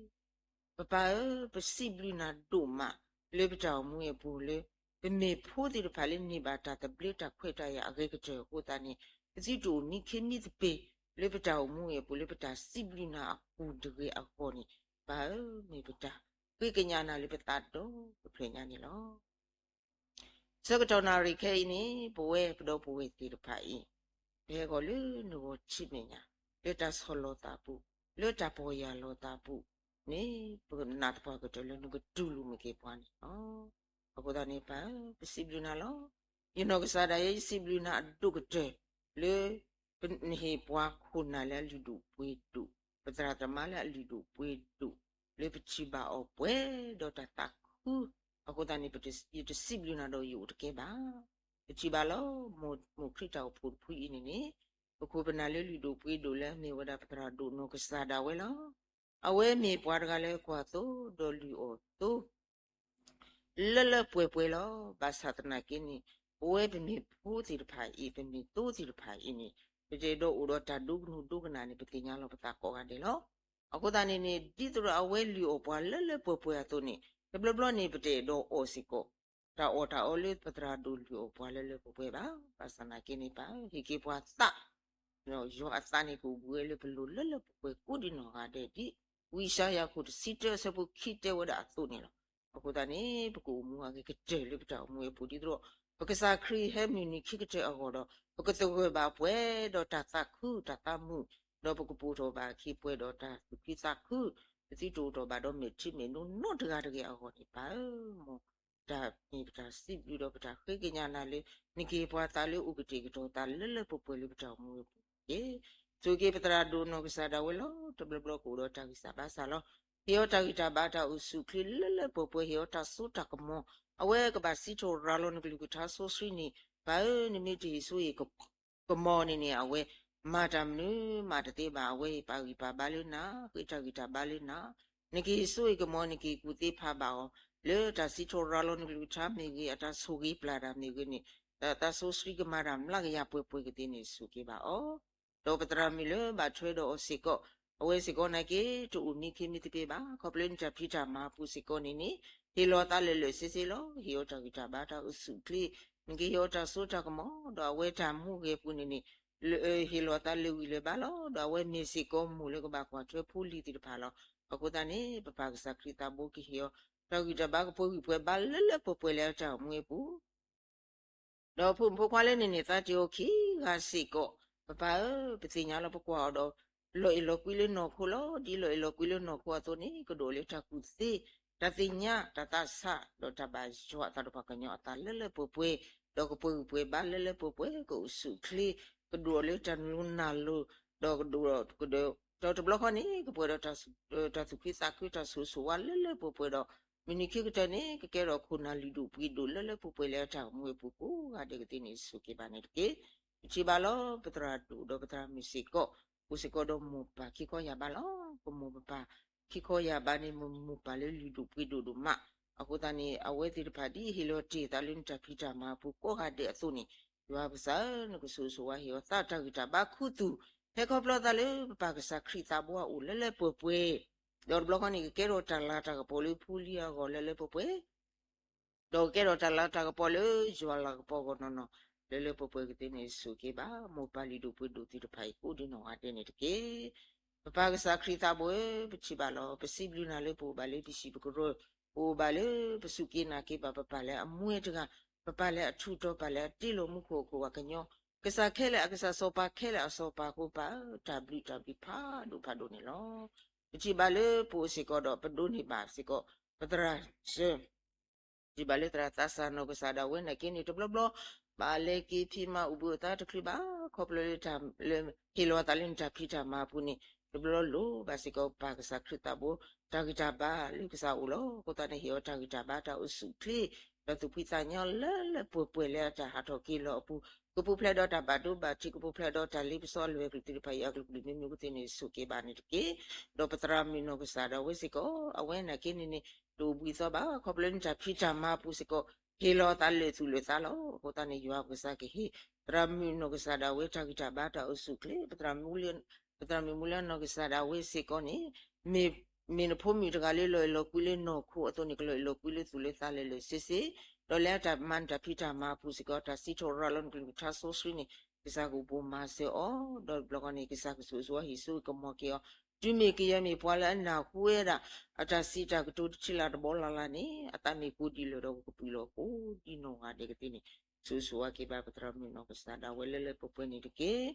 ပပၢ်ဧၢ, ပစံးဘျုးနၤဒိၣ်မး လၢပတၢ်အိၣ်မူအပူၤလၢ ပမ့ၢ်ဖိသ့ၣ်တဖၣ်လၢန့ၢ်ဘၣ်တၢ်သဘျ့တၢ်ခွဲးတၢ်ယာ်အဂ့ၤကတၢၢ်အဃိသတးန့ၣ်, ပသုတအိၣ်မံခ့မံသပ့ၤ လၢပတၢ်အိၣ်မူအပူၤလၢပတၢ်စံးဘျုးနၤအပူၤတဂ့ၤအဂီၢ်န့ၣ်, ပၢ်ဧၢ, မ့ၢ်ပတၢ်ဃ့ကညးနၤလၢပသးဒီဖျၢၣ်ညါန့ၣ်လီၤ. ဆၢကတီၢ်နၣ်ရံၣ်ခဲအံၤန့ၣ် ပဝဲပဒီပုၢ်ဝဲၢ်သ့ၣ်တဖၣ်အံၤ, ပဟဲဂီၤလၢနဂီၢ်ထံမဲာ်ညါ, လၢတၢ်ဆီၣ်လီၤသးပူၤ, လၢတၢ်ပီၢ်ယၢ်လီၤသးပူၤန့ၣ်, ပနာ်သပှၢ်ကတၢၢ်လၢနကတူၢ်လိာ်မ့ၢ်က့ၤပှၤန့ၣ်လီၤ. အဃိသတးန့ၣ် ပၢ်ဧၢ, ပစံးဘျုးနၤလီၤ. ယနီၢ်ကစၢ်ဒၣ်ယဲ ယစံးဘျုးနၤအဒိၣ်ကတၢၢ် လၢ နဟ့ၣ်ပှၤခိၣ်နၢ်လၢအလုၢ်ဒိၣ်ပှ့ၤဒိၣ်, ပသရၣ်သမါလၢအလုၢ်ဒိၣ်ပှ့ၤဒိၣ်, လၢပထံၣ်ဘၣ်အီၤပှဲၤဒီးတၢ်သးခု, အဃိသတးန့ၣ် ယတစံးဘျုးနၤဒီးယအိၣ်တကဲဘၣ်. ပထံၣ်ဘၣ်လၢ မိၢ်ခရံာ်တၢ်အိၣ်ဖှိၣ်တဖုအံၤန့ၣ်န့ၣ်, ပခိၣ်ပနၢ်လၢလုၢ်ဒိၣ်ပှ့ၤဒိၣ်လၢအမ့ၢ်ဝဲဒၣ်ပသရၣ်ဒိၣ်နီၢ်ကစၢ်ဒၣ်ဝဲလီၤ. အဝဲမ့ၢ်ပှၤတဂၤလၢကွၢ်သိဒီးလုၢ်အီၣ်သိ လၢလၢပှဲၤပှဲၤလီၤ. ဘၣ်ဆၣ်သနာ်က့န့ၣ်, ပဝဲပမ့ၢ်ဖိသ့ၣ်တဖၣ်အံၤ, ပမ့ၢ်သိသ့ၣ်တဖၣ်အံၤန့ၣ်, ပတအဲၣ်ဒိးအိၣ်ဒီးတၢ်ဒိကနူၤဒိကနၣ်န့ၣ် ပသ့ၣ်ညါလီၤပသးကိးဂၤဒဲးလီၤ. အဃိသတးန့ၣ်န့ၣ်, ဒ်သိးဒီးအဝဲလုၢ်အီၣ်ပှၤလၢလၢပှဲၤပှဲၤအသိးန့ၣ်, တဘျီဘျီန့ၣ် ပတအဲၣ်ဒိးအီၣ်စ့ၢ်ကီး တၢ်အီၣ်တၢ်အီလၢပသရၣ်ဒိၣ်လုၢ်အီၣ်ပှၤလၢလၢပှဲၤပှဲၤဘၣ်. ဘၣ်ဆၣ်သနာ်က့န့ၣ် ပၢ်ဧၢ, ဟ့ၣ်က့ၤပှၤသး ယွၤအသးန့ၣ်ကအိၣ်ဘှံးဝဲလၢပလိၤလၢလၢပှဲၤပှဲၤကိးဒံးနီၢ်ဂၤဒဲးဒ် ဝံယၡါယၤခိၣ်တဆံတၢအဆၢဖိခံတဲဝဲဒၣ်အသိးန့ၣ်လီၤ. အဃိသတးန့ၣ် ပကအိၣ်မူအဂ့ၤကတၢၢ်လၢပတၢ်အိၣ်မူအပူၤဒ်သိးဒီး ပကစၢ်ခရံာ်ဟဲမုၢ်နံၤခံကတၢၢ်အဂီၢ်ဒီး ပကသဂၢၢ်ဘၣ်ပှဲၤဒီးတၢ်သးခုတၢ်သးမုာ်, ဒီးပကပိာ်ထီၣ်ဘၣ်အခံပှဲၤဒီးတၢ်သူၣ်ခုသးခု, ပသုတအိၣ်ထီၣ်ဘၣ်ဒီးမဲာ်ထံမဲာ်နိနီတဂၤတဂ့ၤအဂီၢ်န့ၣ် ပၢ်ဧၢ, မ်တၢ်မ့ၢ်ပတၢ်စံးဘျုးဒီးပတၢ်ဃ့ကညးနၤလၢ နကဟ့ၣ်ပှၤသးလၢအိၣ်ကတဲာ်ကတီၤသးလၢလၢပှဲၤပှဲၤလၢပတၢ်အိၣ်မူအပူၤတက့ၢ်. ဆိၣ်ဂ့ၤပသရၣ်ဒိၣ်နီၢ်ကစၢ်ဒၣ်ဝဲလီၤ. တဘျီဘျီကအိၣ်ဒီးတၢ်ဂံၢ်စၢ်ဘါစၢ်လီၤ. ဟ့ၣ်အီၤတၢ်ဂံၢ်တၢ်ဘါတၢ်အိၣ်ဆူၣ်အိၣ်ချ့လၢလၢပှဲၤပှဲၤ, ဟ့ၣ်အီၤတၢ်စိတၢ်ကမီၤ, အဝဲကဘၣ်စံးထီၣ်ရၤလီၤနကလုၢ်ကထါစီဆှံန့ၣ်, ပၢ်ဧၢ, နမ့ၢ်တဟ့ၣ်စိဟ့ၣ်ကမီၤန့ၣ်န့ၣ် အဝဲမၤတၢ်မနုၤမၤတသ့ဘၣ်. အဝဲဟ့ၣ်ပာ်ဂံၢ်ပာ်ဘါလၢနၤ, ဃ့တၢ်ဂံၢ်တၢ်ဘါလၢနၤ, နကဟ့ၣ်စိဟ့ၣ်ကမီၤ နကဟ့ၣ်ကူၣ်သ့ဖးဘၣ်အီၤ လၢတၢ်စံးထီၣ်ရၤလီၤနကလုၢ်ကထါမ့ၢ်ဂ့ၤ, အတၢ်ဆိၣ်ဂ့ၤပျၢ်တၢ်မ့ၢ်ဂ့ၤန့ၣ်, တၢ်သးစီဆှံကမၤတၢ်မျးကယၤပှဲၤပှဲၤကသ့န့ၣ် ဆိၣ်ဂ့ၤဘၣ်အီၤ. ဒီးပသရၣ်မုၣ်လၢဘၣ်ထွဲဒီးအီၤစ့ၢ်ကီး, အဝဲစ့ၢ်ကီးနာ်က့ တအိၣ်မံခ့မံသပ့ၤဘၣ်. ခီဖျိလၢနတၢ်ဖံးတၢ်မၤအပူၤစ့ၢ်ကီးန့ၣ်န့ၣ်, ဟ့ၣ်လီၤအသးလၢာ်လၢာ်ဆ့ဆ့လီၤ. ဟ့ၣ်အီၤတၢ်ဂံၢ်တၢ်ဘါတၢ်အိၣ်ဆူၣ်အိၣ်ချ့, နကဟ့ၣ်အီၤတၢ်စိတၢ်ကမီၤ, ဒီးအဝဲတၢ်မူဂဲၤပူၤန့ၣ်န့ၣ် ဟ့ၣ်လီၤအသးလၢာ်ဝံၤလၢာ်ဘါလီၤ. ဒီးအဝဲမ့ၢ်စ့ၢ်ကီးမိၢ်လၢကဘၣ်ကွၢ်ထွဲဖိလံၤသ့ၣ်တဖၣ်လီၤ. အဃိသတးန့ၣ် ပပၢ်ကစၢ်ခရံာ်သးဘိကဟ့ၣ်အီၤ တၢ်ဂံၢ်တၢ်ဘါကပှဲၤဂံၢ်ပှဲၤဘါလၢလၢပှဲၤပှဲၤလၢအတၢ်အိၣ်မူအပူၤ ဒီးဖိမုၣ်ဖိခွါလၢန့ၣ်န့ၣ် သးတ့ၢ်အီၤခံဂၤစ့ၢ်ကီး, ပပၢ်ဧၢ, ပသ့ၣ်ညါလီၤပကွၢ်အီၤဒီး လီၤအဲၣ်လီၤကွံလၢနီၢ်ခိလီၤ. ဒ်လီၤအဲၣ်လီၤကွံလၢနီၢ်ခိအသိးန့ၣ် ကဒိၣ်လၢတၢ်ကူၣ်သ့, တၢ်သ့ၣ်ညါ, တၢ်သးဆး, ဒီးတၢ်ဘၣ်ယွၤအသးတဖၣ်ကညီၤအသးလၢလၢပှဲၤပှဲၤ, ဒီးကပှဲၤဂံၢ်ပှဲၤဘါလၢလၢပှဲၤပှဲၤ, ကအိၣ်ဆူၣ်အိၣ်ချ့, ကဒိၣ်လၢတၢ်လူၤနၢ်လိၤ, ဒီးကဒိၣ်ဒီးကဒိၣ်, ဒီးတဘျီဃီန့ၣ် ကပှဲၤဒီးတၢ်သူၣ်ခုသးခု တၢ်ဆိၣ်ဂ့ၤဆိၣ်ဝါလၢလၢပှဲၤပှဲၤဒီး မုၢ်နံၤခံကတၢၢ်န့ၣ် ကကဲထီၣ်ခိၣ်နၢ်လုၢ်ဒိၣ်ပှ့ၤဒိၣ်လၢလၢပှဲၤပှဲၤလၢအတၢ်အိၣ်မူအပူၤကိးဂၤဒဲးကသ့န့ၣ် ဆိၣ်ဂ့ၤဘၣ်န့ၣ်တက့ၢ်. ပထံၣ်ဘၣ်လီၤ ပသရၣ်ဒိၣ်ဒီးပသရၣ်မုၣ်စ့ၢ်ကီး, အိၣ်စ့ၢ်ကီးဒီးမိၢ်ပၢ်ခံခီယၢ်ဘါလီၤ. ပမိၢ်ပပၢ်ခံခီယၢ်ဘါန့ၣ် မ့ၢ်မိၢ်ပၢ်လၢလုၢ်ဒိၣ်ပှ့ၤဒိၣ်ဒိၣ်မး, အဃိသတးန့ၣ် အဝဲသ့ၣ်တဖၣ်ဒ်ဟ့ၣ်လီၤတ့ၢ်သးလၢနတၢ်ဖံးတၢ်မၤအပူၤကိးဂၤဒဲးအသိးန့ၣ်, ယွၤပကစၢ်ဧၢ, နကဆိၣ်ဂ့ၤဆိၣ်ဝါဟ့ၣ်အီၤသးတၢ်ဂံၢ်တၢ်ဘါခူသူၣ်, ဟဲခီဖျိသးလၢပပၢ်ကစၢ်ခရံာ်သးဘိအအိၣ်လၢလၢပှဲၤပှဲၤ, ဒီးတဘျီဃီန့ၣ် ကကဲထီၣ်တၢ်လၤတၢ်ကပီၤလၢဖိလံၤအဂီၢ်လၢလၢပှဲၤပှဲၤ ဒီးကကဲထီၣ်တၢ်လၤတၢ်ကပီၤလၢယွၤလၤကပီၤအဂီၢ်နီၢ်နီၢ်, လၢလၢပှဲၤပှဲၤကသ့န့ၣ် ဆိၣ်ဂ့ၤဘၣ် မိၢ်ပၢ်လုၢ်ဒိၣ်ပှ့ၤဒိၣ်သ့ၣ်တဖၣ်အံၤကိးဒ်နီၢ်ဂၤဒဲးန့ၣ်တက့ၢ်. ပပၢ်ကစၢ်ခရံာ်သးဘိဧၢ, ပထံၣ်ဘၣ်လီၤ ပစံးဘျုးနၤလၢပအိၣ်ဘၣ်လၢပဟံၣ်ပကရၢ, ပအိၣ်ဘၣ်လၢပစူၢ်က့ၤနာ်က့ၤဘၣ်ပပၢ်လၢအမူဝဲတဂၤ, ပပၢ်လၢအထူးတီၤ ပၢ်လၢအတ့လီၤမူခိၣ်အခိၣ်အကညီ, ကစၢ်ခဲလၢာ်အကစၢ်စီၤပၤခဲလၢာ်အစီၤပၤအဃိ ပၢ်ဧၢ, တၢ်ဘျုးတၢ်ဘျုးဖးဒိၣ်ဖးဒိၣ်န့ၣ်လီၤ. ပထံၣ်ဘၣ်လၢပအိၣ်စ့ၢ်ကီးဒီး ပဒိးန့ၢ်ဘၣ်စ့ၢ်ကီး ပသရၣ်စၢၤ ထံၣ်ဘၣ်လၢသရၣ်သးစၢ်နီၢ်ကစၢ်ဒၣ်ဝဲနာ်က့န့ၣ် တဘျီဘျီ ဘၣ်လဲၤက့ၤဖံးမၤအိၣ်ဘှံးအိၣ်သါတချုးဘၣ် ခီဖျိလၢတၢ်လၢ ဟ့ၣ်လီၤအသးလၢနတၢ်ဖံးတၢ်မၤအပူၤန့ၣ် တဘျီဘျီလိၣ်ဘၣ်စ့ၢ်ကီးပၢ်ကစၢ်ခရံာ်သးဘိ တၢ်ဂံၢ်တၢ်ဘါလၢကစၢ်အအိၣ်လီၤ. အဃိသတးန့ၣ် ဟ့ၣ်အီၤတၢ်ဂံၢ်တၢ်ဘါတၢ်အိၣ်ဆူၣ်အိၣ်ချ့ ဒီးသူၣ်ဖှံသးညီလၢလၢပှဲၤပှဲၤလၢအတၢ်ဟးထီၣ်က့ၤလီၤအပူၤ ကပူၤဖျဲးဒီးတၢ်ဘၣ်ဒိဘၣ်ထံး ကပူၤဖျဲးဒီးတၢ်လ့ပစီအလွဲၢ်ကလုာ်သ့ၣ်တဖၣ်အံၤ အကလုာ်ကလုာ်မ့မ့ၢ်ကသ့န့ၣ် ဆိၣ်က့ၤဘၣ်န့ၣ်တက့ၢ်. ဒီးပသရၣ်မုၣ်နီၢ်ကစၢ်ဒၣ်ဝဲစ့ၢ်ကီး အဝဲနာ်က့န့ၣ်န့ၣ် တအိၣ်ဘှံးသီဘၣ် ခီဖျိလၢနတၢ်ဖံးတၢ်မၤအပူၤစ့ၢ်ကီး ဟ့ၣ်လီၤအသးလၢာ်သူၣ်လၢာ်သးလီၤ. အဃိသတးန့ၣ် ယွၤပကစၢ်ကဟ့ၣ် သရၣ်မုၣ်နီၢ်ကစၢ်ဒၣ်ဝဲတၢ်ဂံၢ်တၢ်ဘါတၢ်အိၣ်ဆူၣ်အိၣ်ချ့ ပသရၣ်မုၣ်လၢ ပသရၣ်မုၣ်မူလၢနီၢ်ကစၢ်ဒၣ်ဝဲစ့ၢ်ကီးန့ၣ် မ့ၢ် မ့ၢ်နဖိမုၣ်တဂၤလၢလီၤအဲၣ်လီၤကွံလၢနီၢ်ခိအသိးန့ၣ် ကလီၤအဲၣ်လီၤကွံလၢသူၣ်လၢသးလၢာ်လၢာ်ဆ့ဆ့ ဒီးလၢအတၢ်မၤနတၢ်ဖံးတၢ်မၤအပူၤစ့ၢ်ကီး တၢ်စံးထီၣ်ရၤလီၤနကလုၢ်ကထါစီဆှံန့ၣ် ကစၢ်ကအိၣ်ဘူးမၤစၢၤအီၤ ဒီးတဘျီဃီန့ၣ် ကစၢ်ကဆိၣ်ဂ့ၤဆိၣ်ဝါဟ့ၣ်ဆူၣ်ကမီၤက့ၤအီၤ တုၤမ့ၢ်ကယဲၢ်မ့ၢ်ပှၤလၢအနၢ်ဟူဝဲဒၣ် အတၢ်စံးတၢ်ကတိၤတထံၣ်လၢ်တဘီလၢ်လၢ်န့ၣ် အသးမ့ၢ်ကိးဒံးလၢာ်ဒီးကပှံၤလီၤကိးဒံးနီၢ်ဂၤဒဲးကသ့န့ၣ် ဆိၣ်ဂ့ၤဆိၣ်ဝါက့ၤဘၣ်ပသရၣ်မုၣ်နီၢ်ကစၢ်ဒၣ်ဝဲလၢလၢပှဲၤပှဲၤန့ၣ်တက့ၢ်.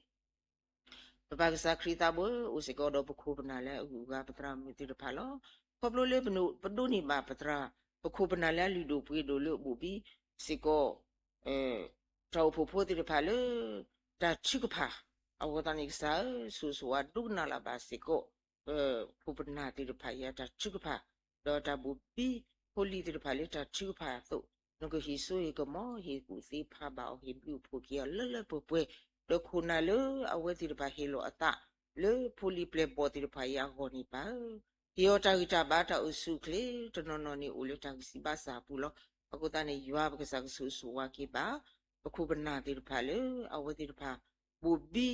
ပပၢ်ကစၢ်ခရံာ်သးဘိဧၢ, အိၣ်စ့ၢ်ကီးဒီးပခိၣ်ပနၢ်လၢအဂုၤအဂၤပသရၣ်မုၣ်သ့ၣ်တဖၣ်လီၤ. ခီဖျိလၢပဒိးန့ၢ်ဘၣ်ပသရၣ် ပခိၣ်ပနၢ်လၢအလုၢ်ဒိၣ်ပှ့ၤဒိၣ်လၢအဘိၣ်ဘံစ့ၢ်ကီး တၢ်အိၣ်ဖှိၣ်ဖိသ့ၣ်တဖၣ်လၢ တၢ်ထုကဖၣ် အဃိသတးန့ၣ် ကစၢ်ဧၢ, ဆိၣ်ဂ့ၤဆိၣ်ဝါဒိကနၣ်လၢ်ဘၣ်စ့ၢ်ကီး ပခိၣ်ပနၢ်သ့ၣ်တဖၣ်အံၤအတၢ်ထုကဖၣ် ဒီးတၢ်ဘိၣ်ဘံဖိလံၤသ့ၣ်တဖၣ်လၢတၢ်ထုကဖၣ်အသိး နကဟ့ၣ်စိဟ့ၣ်ကမီၤ ဟ့ၣ်ကူၣ်သ့ဖးဘၣ်အီၤ ဟ့ၣ်ဘျုးအိၣ်ဖှိၣ်က့ၤအီၤလၢလၢပှဲၤပှဲၤ ဒီးခိၣ်နၢ်လၢအဝဲသ့ၣ်တဖၣ်ဟ့ၣ်လီၤအသးလၢဖိလံၤပျဲၢ်ဘီၣ်သ့ၣ်တဖၣ်အံၤအဂီၢ်န့ၣ် ပၢ်ဧၢ, ဟ့ၣ်အီၤတၢ်ဂံၢ်တၢ်ဘါတၢ်အိၣ်ဆူၣ်အိၣ်ချ့ တနီၤနီၤန့ၣ်အိၣ်လၢတၢ်ဂံၢ်စၢ်ဘါစၢ်အပူၤလီၤ. အဃိသတးန့ၣ် ယွၤပကစၢ်ကဆိၣ်ဂ့ၤဆိၣ်ဝါက့ၤဘၣ် ပခိၣ်ပနၢ်သ့ၣ်တဖၣ်လၢ အဝဲသ့ၣ်တဖၣ် ဘိၣ်ဘံ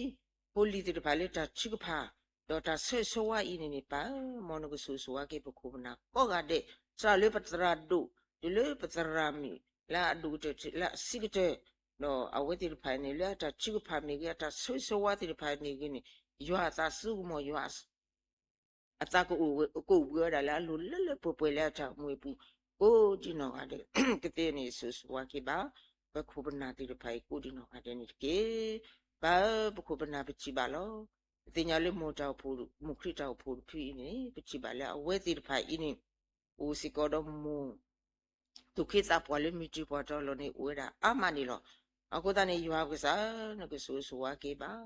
ဖိလံၤသ့ၣ်တဖၣ်လၢတၢ်ထုကဖၣ် ဒီးတၢ်ဆိၣ်ဂ့ၤဆိၣ်ဝါအံၤန့ၣ်န့ၣ် ပၢ်ဧၢ, မ်နကဆိၣ်ဂ့ၤဆိၣ်ဝါက့ၤပခိၣ်ပနၢ်ကိးဂၤဒဲး စးလၢပသရၣ်ဒိၣ် တုၤလၢပသရၣ်မုၣ် လၢအဒိၣ်ကတၢၢ်လၢအဆံးကတၢၢ် ဒီးအဝဲသ့ၣ်တဖၣ်န့ၣ် လၢအတၢ်ထုကဖၣ်မ့ၢ်ဂ့ၤ အတၢ်ဆိၣ်ဂ့ၤဆိၣ်ဝါသ့ၣ်တဖၣ်မ့ၢ်ဂ့ၤန့ၣ် ယွၤအသးစူၤကမီၤ ယွၤ အသးကအိၣ်ဘှံးဝဲဒၣ်လၢအလိၤလၢလၢပှဲၤပှဲၤလၢအတၢ်အိၣ်မူအပူၤ ကိးဒံးနီၢ်ဂၤဒဲးကသ့န့ၣ် ဆိၣ်ဂ့ၤဆိၣ်ဝါက့ၤဘၣ် ပ ပခိၣ်ပနၢ်သ့ၣ်တဖၣ်အံၤ ကိးဒံးနီၢ်ဂၤဒဲးန့ၣ်တက့ၢ်. ပၢ်ဧၢ, ပခိၣ်ပနၢ်ပထံၣ်ဘၣ်လီၤ. ပသ့ၣ်ညါလၢမိၢ်တၢ်အိၣ်ဖှိၣ်, မိၢ်ခရံာ်တၢ်အိၣ်ဖှိၣ်တဖုအံၤန့ၣ် ပထံၣ်ဘၣ်လၢအဝဲသ့ၣ်တဖၣ်အံၤန့ၣ် အိၣ်စ့ၢ်ကီးဒီးမိၢ်သူၣ်က့သးပှၢ်လၢမုၢ်တံၢ်ပှၢ်တီလီၤန့ၣ် အိၣ်ဝဲဒၣ်အါမးန့ၣ်လီၤ. အဃိသတးန့ၣ် ယွၤပကစၢ်ဧၢ, နကဆိၣ်ဂ့ၤဆိၣ်ဝါက့ၤဘၣ်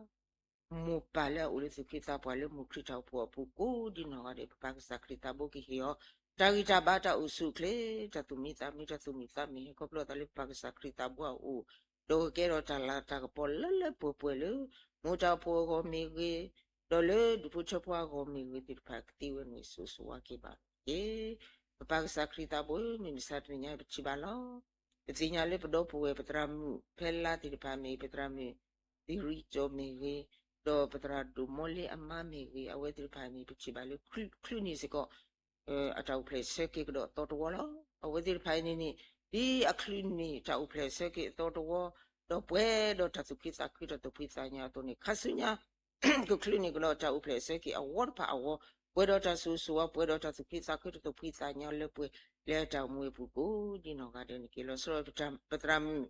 မိၢ်ပၢ်လၢအအိၣ်လၢသူၣ်က့သးပှၢ်လၢမိၢ်ခရံာ်တၢ်အိၣ်ဖှိၣ်အပူၤကိးဒံးနီၢ်ဂၤဒဲး ပပၢ်ကစၢ်ခရံာ်သးဘိကဟ့ၣ်အီၤ တၢ်ဂံၢ်တၢ်ဘါတၢ်အိၣ်ဆူၣ်အိၣ်ချ့ တၢ်သူၣ်မံသးမံ တၢ်သူၣ်မံသးမံ ဟဲခီဖျိသးလၢပပၢ်ကစၢ်ခရံာ်သးဘိအအိၣ် ဒီးကကဲထီၣ်တၢ်လၤတၢ်ကပီၤလၢလၢပှဲၤပှဲၤလၢ မိၢ်တၢ်အိၣ်ဖှိၣ်အဂီၢ်မ့ၢ်ဂ့ၤ, ဒီးလၢဒူၣ်ဖိထၢဖိအဂီၢ်မ့ၢ်ဂ့ၤသ့ၣ်တဖၣ်ကသ့ဝဲန့ၣ် ဆိၣ်ဂ့ၤဆိၣ်ဝါက့ၤဘၣ်တက့ၢ်. ပပၢ်ကစၢ်ခရံာ်သးဘိဧၢ, မုၢ်မဆါတနံၤညါပထံၣ်ဘၣ်လီၤ. ပသ့ၣ်ညါလၢပဒီပုၢ်ဝဲၢ် ပသရၣ်မုၣ်ဖဲလါသ့ၣ်တဖၣ်မ့ၢ်ဂ့ၤ, ပသရၣ်မုၣ်သံရံကၠီမ့ၢ်ဂ့ၤ, ဒီးပသရၣ်ဒိၣ်မီလ့အမါမ့ၢ်ဂ့ၤ, အဝဲသ့ၣ်တဖၣ်န့ၣ် ပထံၣ်ဘၣ်လၢချုးန့ၢ်စ့ၢ်ကီး အတၢ်အိၣ်ဖျဲၣ်ဆၢက့ၤကဒီးအသီတဝီလီၤ. အဝဲသ့ၣ်တဖၣ်အံၤန့ၣ်န့ၣ် ဒ်အချုးန့ၢ်တၢ်အိၣ်ဖျဲၣ်ဆၢက့ၤအသီတဝီ, ဒီးပှဲၤဒီးတၢ်သူၣ်ဖှံသးခုတၢ်သူၣ်ဖှံသးညီအသိးန့ၣ် ခါဆူညါ ကချုးန့ၢ်ကဒီးတၢ်အိၣ်ဖျဲၣ်ဆၢက့ၤအဝီတဖၣ်အဂီၢ်, ပှဲၤဒီးတၢ်ဆိၣ်ဂ့ၤဆိၣ်ဝါပှဲၤဒီးတၢ်သူၣ်ဖှံသးခုတၢ်သူၣ်ဖှံသးညီလၢပှဲၤလၢအတၢ်အိၣ်မူအပူၤကိးဒံးနီၢ်ဂၤဒဲးန့ၣ်တက့ၢ်. လီၤဆီဒၣ်တၢ် ပသရၣ်မုၣ်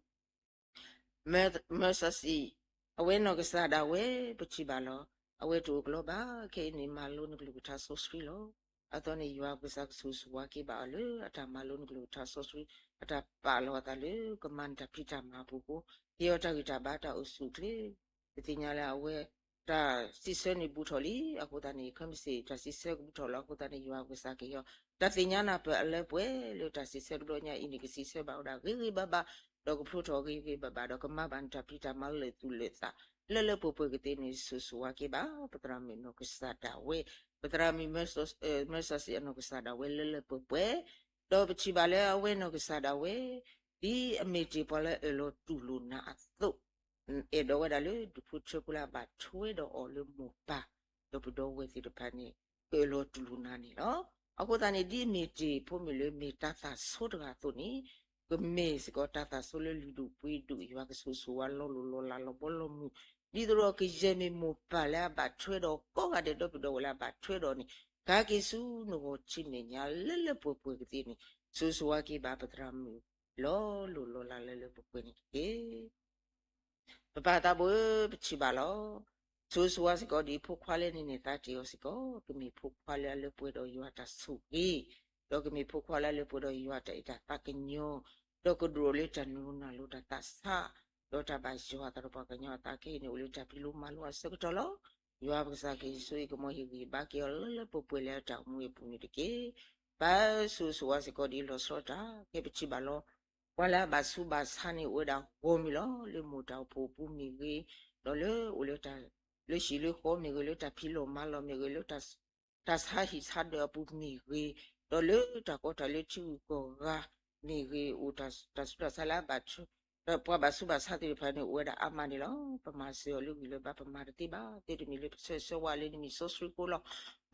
မၢစၢစံၣ်, အဝဲနီၢ်ကစၢ်ဒၣ်ဝဲ ပထံၣ်ဘၣ်လီၤ. အဝဲတအိၣ်ကလီဘၣ်. ခဲအံၤန့ၣ် မၤလိနကလုၢ်ကထါစီဆှံလီၤ. အသိးန့ၣ် ယွၤပကစၢ်ကဆိၣ်ဂ့ၤဆိၣ်ဝါက့ၤဘၣ်အီၤလၢအတၢ်မၤလိနကလုၢ်ကထါစီဆှံ, အတၢ်ပာ်လီၤအသးလၢကမၤနတၢ်ဖံးတၢ်မၤအပူၤအဃိ, ဟ့ၣ်အီၤတၢ်ဂံၢ်တၢ်ဘါတၢ်အိၣ်ဆူၣ်အိၣ်ချ့ ပသ့ၣ်ညါလၢအဝဲ တၢ်စံးဆၢန့ၣ်ဘူးထီၣ်လံ. အဃိသတးန့ၣ် ခဲမုၢ်ဆ့ၣ်တၢ်စံးဆၢကဘူးထီၣ်လီၤ. အဃိသတးန့ၣ် ယွၤပကစၢ်ကဟ့ၣ်အီၤ တၢ်သ့ၣ်ညါနၢ်ပၢၢ်အလၢပှဲၤလၢတၢ်စံးဆၢတဘျီညါအံၤန့ၣ် ကစံးဆၢဘၣ်ဝဲဒၣ်ဂ့ၤဂ့ၤဘၣ်ဘၣ်, ဒီးကဖျိထီၣ်ဂ့ၤဂ့ၤဘၣ်ဘၣ်, ဒီးကမၤဘၣ်နတၢ်ဖံးတၢ်မၤလၢာ်သူၣ်လၢာ်သး လၢလၢပှဲၤပှဲၤကသ့န့ၣ် ဆိၣ်ဂ့ၤဆိၣ်ဝါက့ၤဘၣ် ပသရၣ်မုၣ်နီၢ်ကစၢ်ဒၣ်ဝဲ, ပသရၣ်မုၣ် မၢစၢစံၣ်အနီၢ်ကစၢ်ဒၣ်ဝဲလၢလၢပှဲၤပှဲၤ, ဒီးပထံၣ်ဘၣ်လၢအဝဲနီၢ်ကစၢ်ဒၣ်ဝဲ ဒ်အမ့ၢ်တ့ၢ်ပှၤလၢအအၢၣ်လီၤတူၢ်လိာ်နၤအသိး အဲၣ်ဒိးဝဲဒၣ်လၢဒူၣ်ဖိထၢဖိလၢအဘၣ်ထွဲဒီးအီၤလၢမိၢ်ပၢ် ဒီပုၢ်ဒီဝဲၢ်သ့ၣ်တဖၣ်န့ၣ် ကအၢၣ်လီၤတူၢ်လိာ်နၤန့ၣ်လီၤ. အဃိသတးန့ၣ် ဒ်အမ့ၢ်တ့ၢ်ဖိမုၣ်လၢမ့ၢ်တၢ်သၣ်ဆိတဂၤအသိးန့ၣ် ကမ့ၢ်စ့ၢ်ကီးတၢ်သၣ်ဆိလၢလုၢ်ဒိၣ်ပှ့ၤဒိၣ် ယွၤကဆိၣ်ဂ့ၤဆိၣ်ဝါလီၤလိၢ်လီၤလးလီၤဘီလီၤမုၢ်, ဒ်သိးဒီးကယဲၢ်မ့ၢ်မိၢ်ပၢ်လၢအဘၣ်ထွဲဒီးကိးဂၤဒဲး ဒီပုၢ်ဒီဝဲၢ်လၢအဘၣ်ထွဲဒီးန့ၣ် ကဟဲက့ၤဆူနဂီၢ်ထံမဲာ်ညါလၢလၢပှဲၤပှဲၤကသ့န့ၣ် ဆိၣ်ဂ့ၤဆိၣ်ဝါက့ၤဘၣ်ပသရၣ်မုၣ် လီၤလိၢ်လီၤလးလၢလၢပှဲၤပှဲၤန့ၣ်တက့ၢ်. ပပၢ်သးဘိဧၢ ပထံၣ်ဘၣ်လီၤ. ဆိၣ်ဂ့ၤဆိၣ်ဝါစ့ၢ်ကီးဒ်ဖိခွါလၢန့ၣ်န့ၣ် သါတ့ၢ်အီၤစ့ၢ်ကီး ကမ့ၢ်ဖိခွါလၢအလၢပှဲၤဒီးယွၤတၢ်ဆိၣ်ဂ့ၤ, ဒီးကမ့ၢ်ဖိခွါလၢအလၢပှဲၤဒီးယွၤတၢ်အဲၣ်တၢ်သးကညီၤ, ဒီးကဒိၣ်လၢတၢ်နုာ်လီၤနာ်လိတၢ်သးဆး, ဒီးတၢ်ဘၣ်ယွၤအသးဒီးပှၤကညီအသးခဲအံၤန့ၣ် အိၣ်လၢတၢ်ဖံးလိမၤလိအဆၢကတီၢ်လီၤ. ယွၤပကစၢ်ကဟ့ၣ်စိဟ့ၣ်ကမီၤဟ့ၣ်ဂံၢ်ဘါက့ၤအီၤလၢလၢပှဲၤပှဲၤလၢအတၢ်အိၣ်မူအပူၤန့ၣ်တက့ၢ်. ပၢ်ဧၢ ဆိၣ်ဂ့ၤဆိၣ်ဝါစ့ၢ်ကီးဒ်လီၤဆီဒၣ်တၢ် ခဲပထံၣ်ဘၣ်လီၤ. ပှၤလၢအဘၣ်ဆူးဘၣ်ဆါန့ၣ်အိၣ်ဝဲဒၣ်ဂီၢ်မံၤလီၤ. လၢမိၢ်တၢ်အိၣ်ဖှိၣ်အပူၤမ့ၢ်ဂ့ၤ, ဒီးလၢအိၣ်လၢ လၢဟံၣ်လၢဃီမ့ၢ်ဂ့ၤ, လၢတၢ်ဖံးလိမၤလိမ့ၢ်ဂ့ၤ, လၢ တၢ်ဆါဟံၣ်ဆါဒၢးအပူၤမ့ၢ်ဂ့ၤ, ဒီးလၢတၢ်ကီတၢ်ခဲလၢထံဂုၤကီၢ်ဂၤမ့ၢ်ဂ့ၤ, အိၣ်တၢ်ဆူးတၢ်ဆါလၢအဘၣ်ထွဲ, ဒီးပှၤဘၣ်ဆူးဘၣ်ဆါသ့ၣ်တဖၣ်န့ၣ် အိၣ်ဝဲဒၣ်အါမးန့ၣ်လီၤ. ပမၤစၢၤအီၤလၢဂံၢ်လၢဘါ ပမၤတသ့ဘၣ်. သ့တမံၤလၢပဆၢဂ့ၤဆၢဝါလၢနမံၤစီဆှံဖိလီၤ.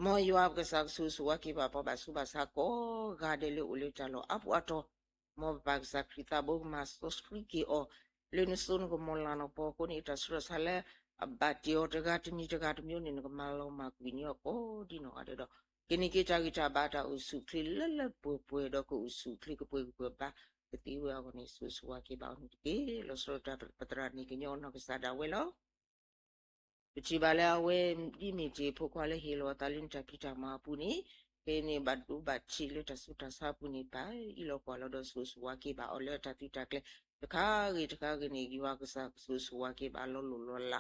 မ်ယွၤပကစၢ်ကဆိၣ်ဂ့ၤဆိၣ်ဝါက့ၤဘၣ်ပှၤဘၣ်ဆူးဘၣ်ဆါကိးဂၤဒဲးလၢအိၣ်လၢတၢ်လီၢ်အါပူၤအါတီၤ မ်ပပၢ်ကစၢ်ခရံာ်သးဘိကမၤစီဆှံက့ၤအီၤ လၢနစိနကမီၤလၤနီၢ်ပီအဃိန့ၣ် တၢ်ဆူးတၢ်ဆါလၢအဘၣ်တ့ၢ်အီၤတဂၤတမံၤတဂၤတမံၤန့ၣ် နကမၤလီၤမၢ်ကွံာ်န့ၢ်အီၤကိးဒ်နီၢ်ဂၤဒဲးဒီး ကန့ၢ်က့ၤတၢ်ဂံၢ်တၢ်ဘါတၢ်အိၣ်ဆူၣ်အိၣ်ချ့လၢလၢပှဲၤပှဲၤဒီးကအိၣ်ဆူၣ်အိၣ်ချ့ကပှဲၤကပှဲၤဘါ ကသ့ဝဲအဂီၢ်န့ၣ် ဆိၣ်ဂ့ၤဆိၣ်ဝါက့ၤဘၣ်အီၤန့ၣ်တက့ၢ်. လီၤဆီဒၣ်တၢ်ပသရၣ်န့ၣ်ကညီနီၢ်ကစၢ်ဒၣ်ဝဲလီၤ. ပထံၣ်ဘၣ်လၢအဝဲဒ်မ့ၢ်တ့ၢ်ဖိခွါလၢဟ့ၣ်လီၤအသးလၢနတၢ်ဖံးတၢ်မၤအပူၤန့ၣ် ဖဲန့ၣ်ဘၣ်ဒိဘၣ်ထံးလၢတၢ်ဆူးတၢ်ဆါအပူၤန့ၣ် ပၢ်အံၤလီၤကွၢ်လီၤဒီးဆိၣ်ဂ့ၤဆိၣ်ဝါက့ၤဘၣ်အီၤလၢအတၢ်သုးတၢ်ကျဲၤ တခါဂ့ၤတခါဂ့ၤန့ၣ် ယွၤကစၢ်ဆိၣ်ဂ့ၤဆိၣ်ဝါက့ၤဘၣ်လီၤလိၢ်လီၤ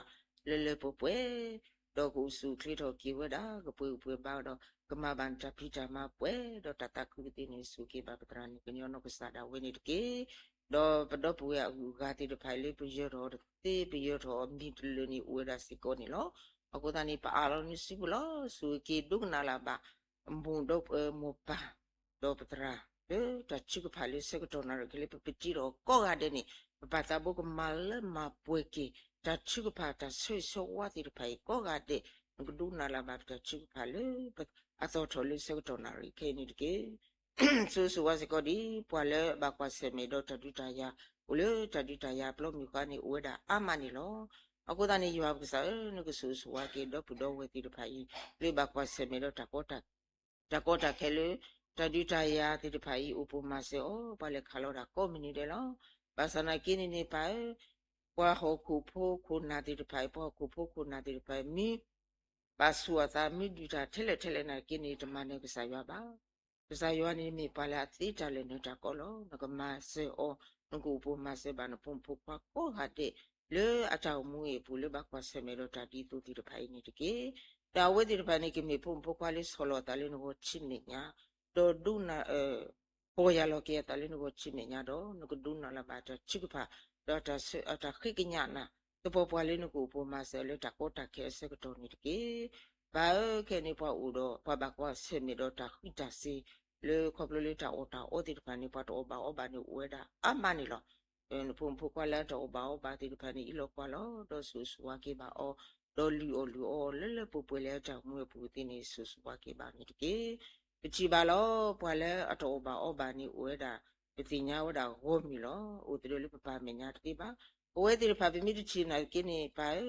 လး လၢလၢပှဲၤပှဲၤ ဒီးကအိၣ်ဆူၣ်အိၣ်ချ့ထီၣ်က့ၤဝဲဒၣ် ကပှဲၤကပှဲၤဘါဒီး ကမၤဘၣ်နတၢ်ဖံးတၢ်မၤပှဲၤဒီးတၢ်သးခုကသ့န့ၣ် ဆိၣ်ဂ့ၤက့ၤဘၣ်ပသရၣ်န့ၣ်ကညီနီၢ်ကစၢ်ဒၣ်ဝဲန့ၣ်တက့ၢ်. ဒီးပဒီပုၢ်ဝဲၢ်အဂုၤအဂၤသ့ၣ်တဖၣ်အံၤလၢပယၢၤထီၣ်တသ့ ပယၢၤထီၣ်အီၤမံၤတလၢာ်န့ၣ် အိၣ်ဝဲဒၣ်စ့ၢ်ကီးန့ၣ်လီၤ. အဃိသတးန့ၣ် ပအၢၣ်လီၤနစုပူၤလီၤ. ဆိၣ်ဂ့ၤက့ၤဒိကနၣ်လၢ်ဘၣ် မိၢ်ဒီးမိၢ်ပၢ် ဒီးပသရၣ် လၢတၢ်ထုကဖၣ်လၢဆၢကတီၢ်နၣ်ရံၣ်ခဲလၢာ် ပပတံထီၣ်ကိးဂၤဒဲးန့ၣ် ပပၢ်သးဘိကမၤလၢမၤပှဲၤက့ၤ တၢ်ထုကဖၣ်တၢ်ဆၢဂ့ၤဆၢဝါသ့ၣ်တဖၣ်အံၤကိးဂၤဒဲး နကဒိကနၣ်လၢ်ဘၣ်ပတၢ်ထုကဖၣ်လၢ အသီၣ်ထီၣ်လၢဆၢကတီၢ်နၣ်ရံၣ်ခဲအံၤန့ၣ်တက့ၢ်. ဆိၣ်ဂ့ၤဆိၣ်ဝါစ့ၢ်ကီးဒ် ပှၤလၢဘၣ်ကွၢ်ဆၢၣ်မဲာ်ဒီးတၢ်ဒုးတၢ်ယၤ အိၣ်လၢတၢ်ဒုးတၢ်ယၤအပျီမုၢ်ဃါန့ၣ် အိၣ်ဝဲဒၣ်အါမးန့ၣ်လီၤ. အဃိသတးန့ၣ် ယွၤပကစၢ်ဧၢ နကဆိၣ်ဂ့ၤဆိၣ်ဝါက့ၤ ဒီပုၢ်ဒီဝဲၢ်သ့ၣ်တဖၣ်အံၤ လၢဘၣ်ကွၢ်ဆၢၣ်မဲာ်ဒီး တၢ်ကီတၢ်ခဲလၢ တၢ်ဒုးတၢ်ယၤသ့ၣ်တဖၣ်အံၤ အိၣ်ပိာ်မၤစၢၤအီၤ ပှၤလဲၤခးလီၤတၢ်ကိးမုၢ်နံၤဒဲးလီၤ. ဘၣ်ဆၣ်သနာ်က့န့ၣ်န့ၣ် ပၢ်ဧၢ, ပှၤဟီၣ်ခိၣ်ဖိခိၣ်နၢ်သ့ၣ်တဖၣ်အံၤ, ပှၤဟီၣ်ခိၣ်ဖိခိၣ်နၢ်သ့ၣ်တဖၣ်အံၤ မ့ၢ် ဘၣ်ဆူးအသး မ့ၢ်ဒုးတၢ်ထဲလဲၣ်ထဲလဲၣ်သနာ်က့န့ၣ် တမၤနၢၤကစၢ်ယွၤဘၣ်. ကစၢ်ယွၤန့ၣ်မ့ၢ်ပှၤလၢအသ့တၢ်လၢာ်နၢၤတၢ်ကီလီၤ. နကမၤစၢၤအီၤ, နကအိၣ်ပိာ်မၤစၢၤဘၣ်နဖိမုၣ်ဖိခွါကိးဂၤဒဲး လၢအတၢ်အိၣ်မူအပူၤ လၢဘၣ်ကွၢ်ဆၢၣ်မဲာ်ဒီးတၢ်ဒ်သိးသ့ၣ်တဖၣ်အံၤန့ၣ်တက့ၢ်. ဒီးအဝဲသ့ၣ်တဖၣ်န့ၣ် ကမ့ၢ်ဖိမုၣ်ဖိခွါလၢဆီၣ်လီၤအသးလၢနဂီၢ်ဆံမဲာ်ညါ, ဒီးဒိကနၣ် ပီၢ်ယၢ်လီၤက့ၤအသးလၢနဂီၢ်ဆံမဲာ်ညါဒီး နကဒိကနၣ်လၢၤဘၣ်တၢ်ထုကဖၣ်, ဒီးတၢ်ဃ့ကညးနၤ, သပှၢ်ပှၢ်လၢနကအိၣ်ပိာ်မၤစၢၤလၢတၢ်ကီတၢ်ခဲအဆၢကတီၢ်န့ၣ်တက့ၢ်. ပၢ်ဧၢ, ခဲအံၤန့ၣ် ပှၤအိၣ်ဒီး ပှၤဘၣ်ကွၢ်ဆၢၣ်မဲာ်ဒီးတၢ်ဃံးတၢ်စ့ၤ လၢခီဖျိလၢတၢ်အီၣ်တၢ်အီသ့ၣ်တဖၣ်န့ၣ် ပှၤတအီၣ်ဘၣ်အီဘၣ်န့ၣ်အိၣ်ဝဲဒၣ်အါမးန့ၣ်လီၤ. နဖိမုၣ်ဖိခွါလၢအတအီၣ်ဘၣ်အီဘၣ်သ့ၣ်တဖၣ်န့ၣ် အံးလီၤကွၢ်လီၤ ဒီးဆိၣ်ဂ့ၤဆိၣ်ဝါက့ၤဘၣ်အီၤ, ဒီးလုၢ်အီၣ်လုၢ်အီအီၤလၢလၢပှဲၤပှဲၤလၢအတၢ်အိၣ်မူအပူၤသ့ၣ်န့ၣ် ဆိၣ်ဂ့ၤဆိၣ်ဝါက့ၤဘၣ်န့ၣ်တက့ၢ်. ပထံၣ်ဘၣ်လီၤ ပှၤလၢအတအီၣ်ဘၣ်အီဘၣ်န့ၣ်အိၣ်ဝဲဒၣ် ပသ့ၣ်ညါဝဲဒၣ်ဂီၢ်မုၢ်လီၤ. အိၣ်သဒၢလၢပပၢ်မဲာ်ညါတသ့ဘၣ်. ပဝဲသ့ၣ်တဖၣ်ပမ့ၢ်တထံၣ်သနာ်က့န့ၣ် ပၢ်ဧ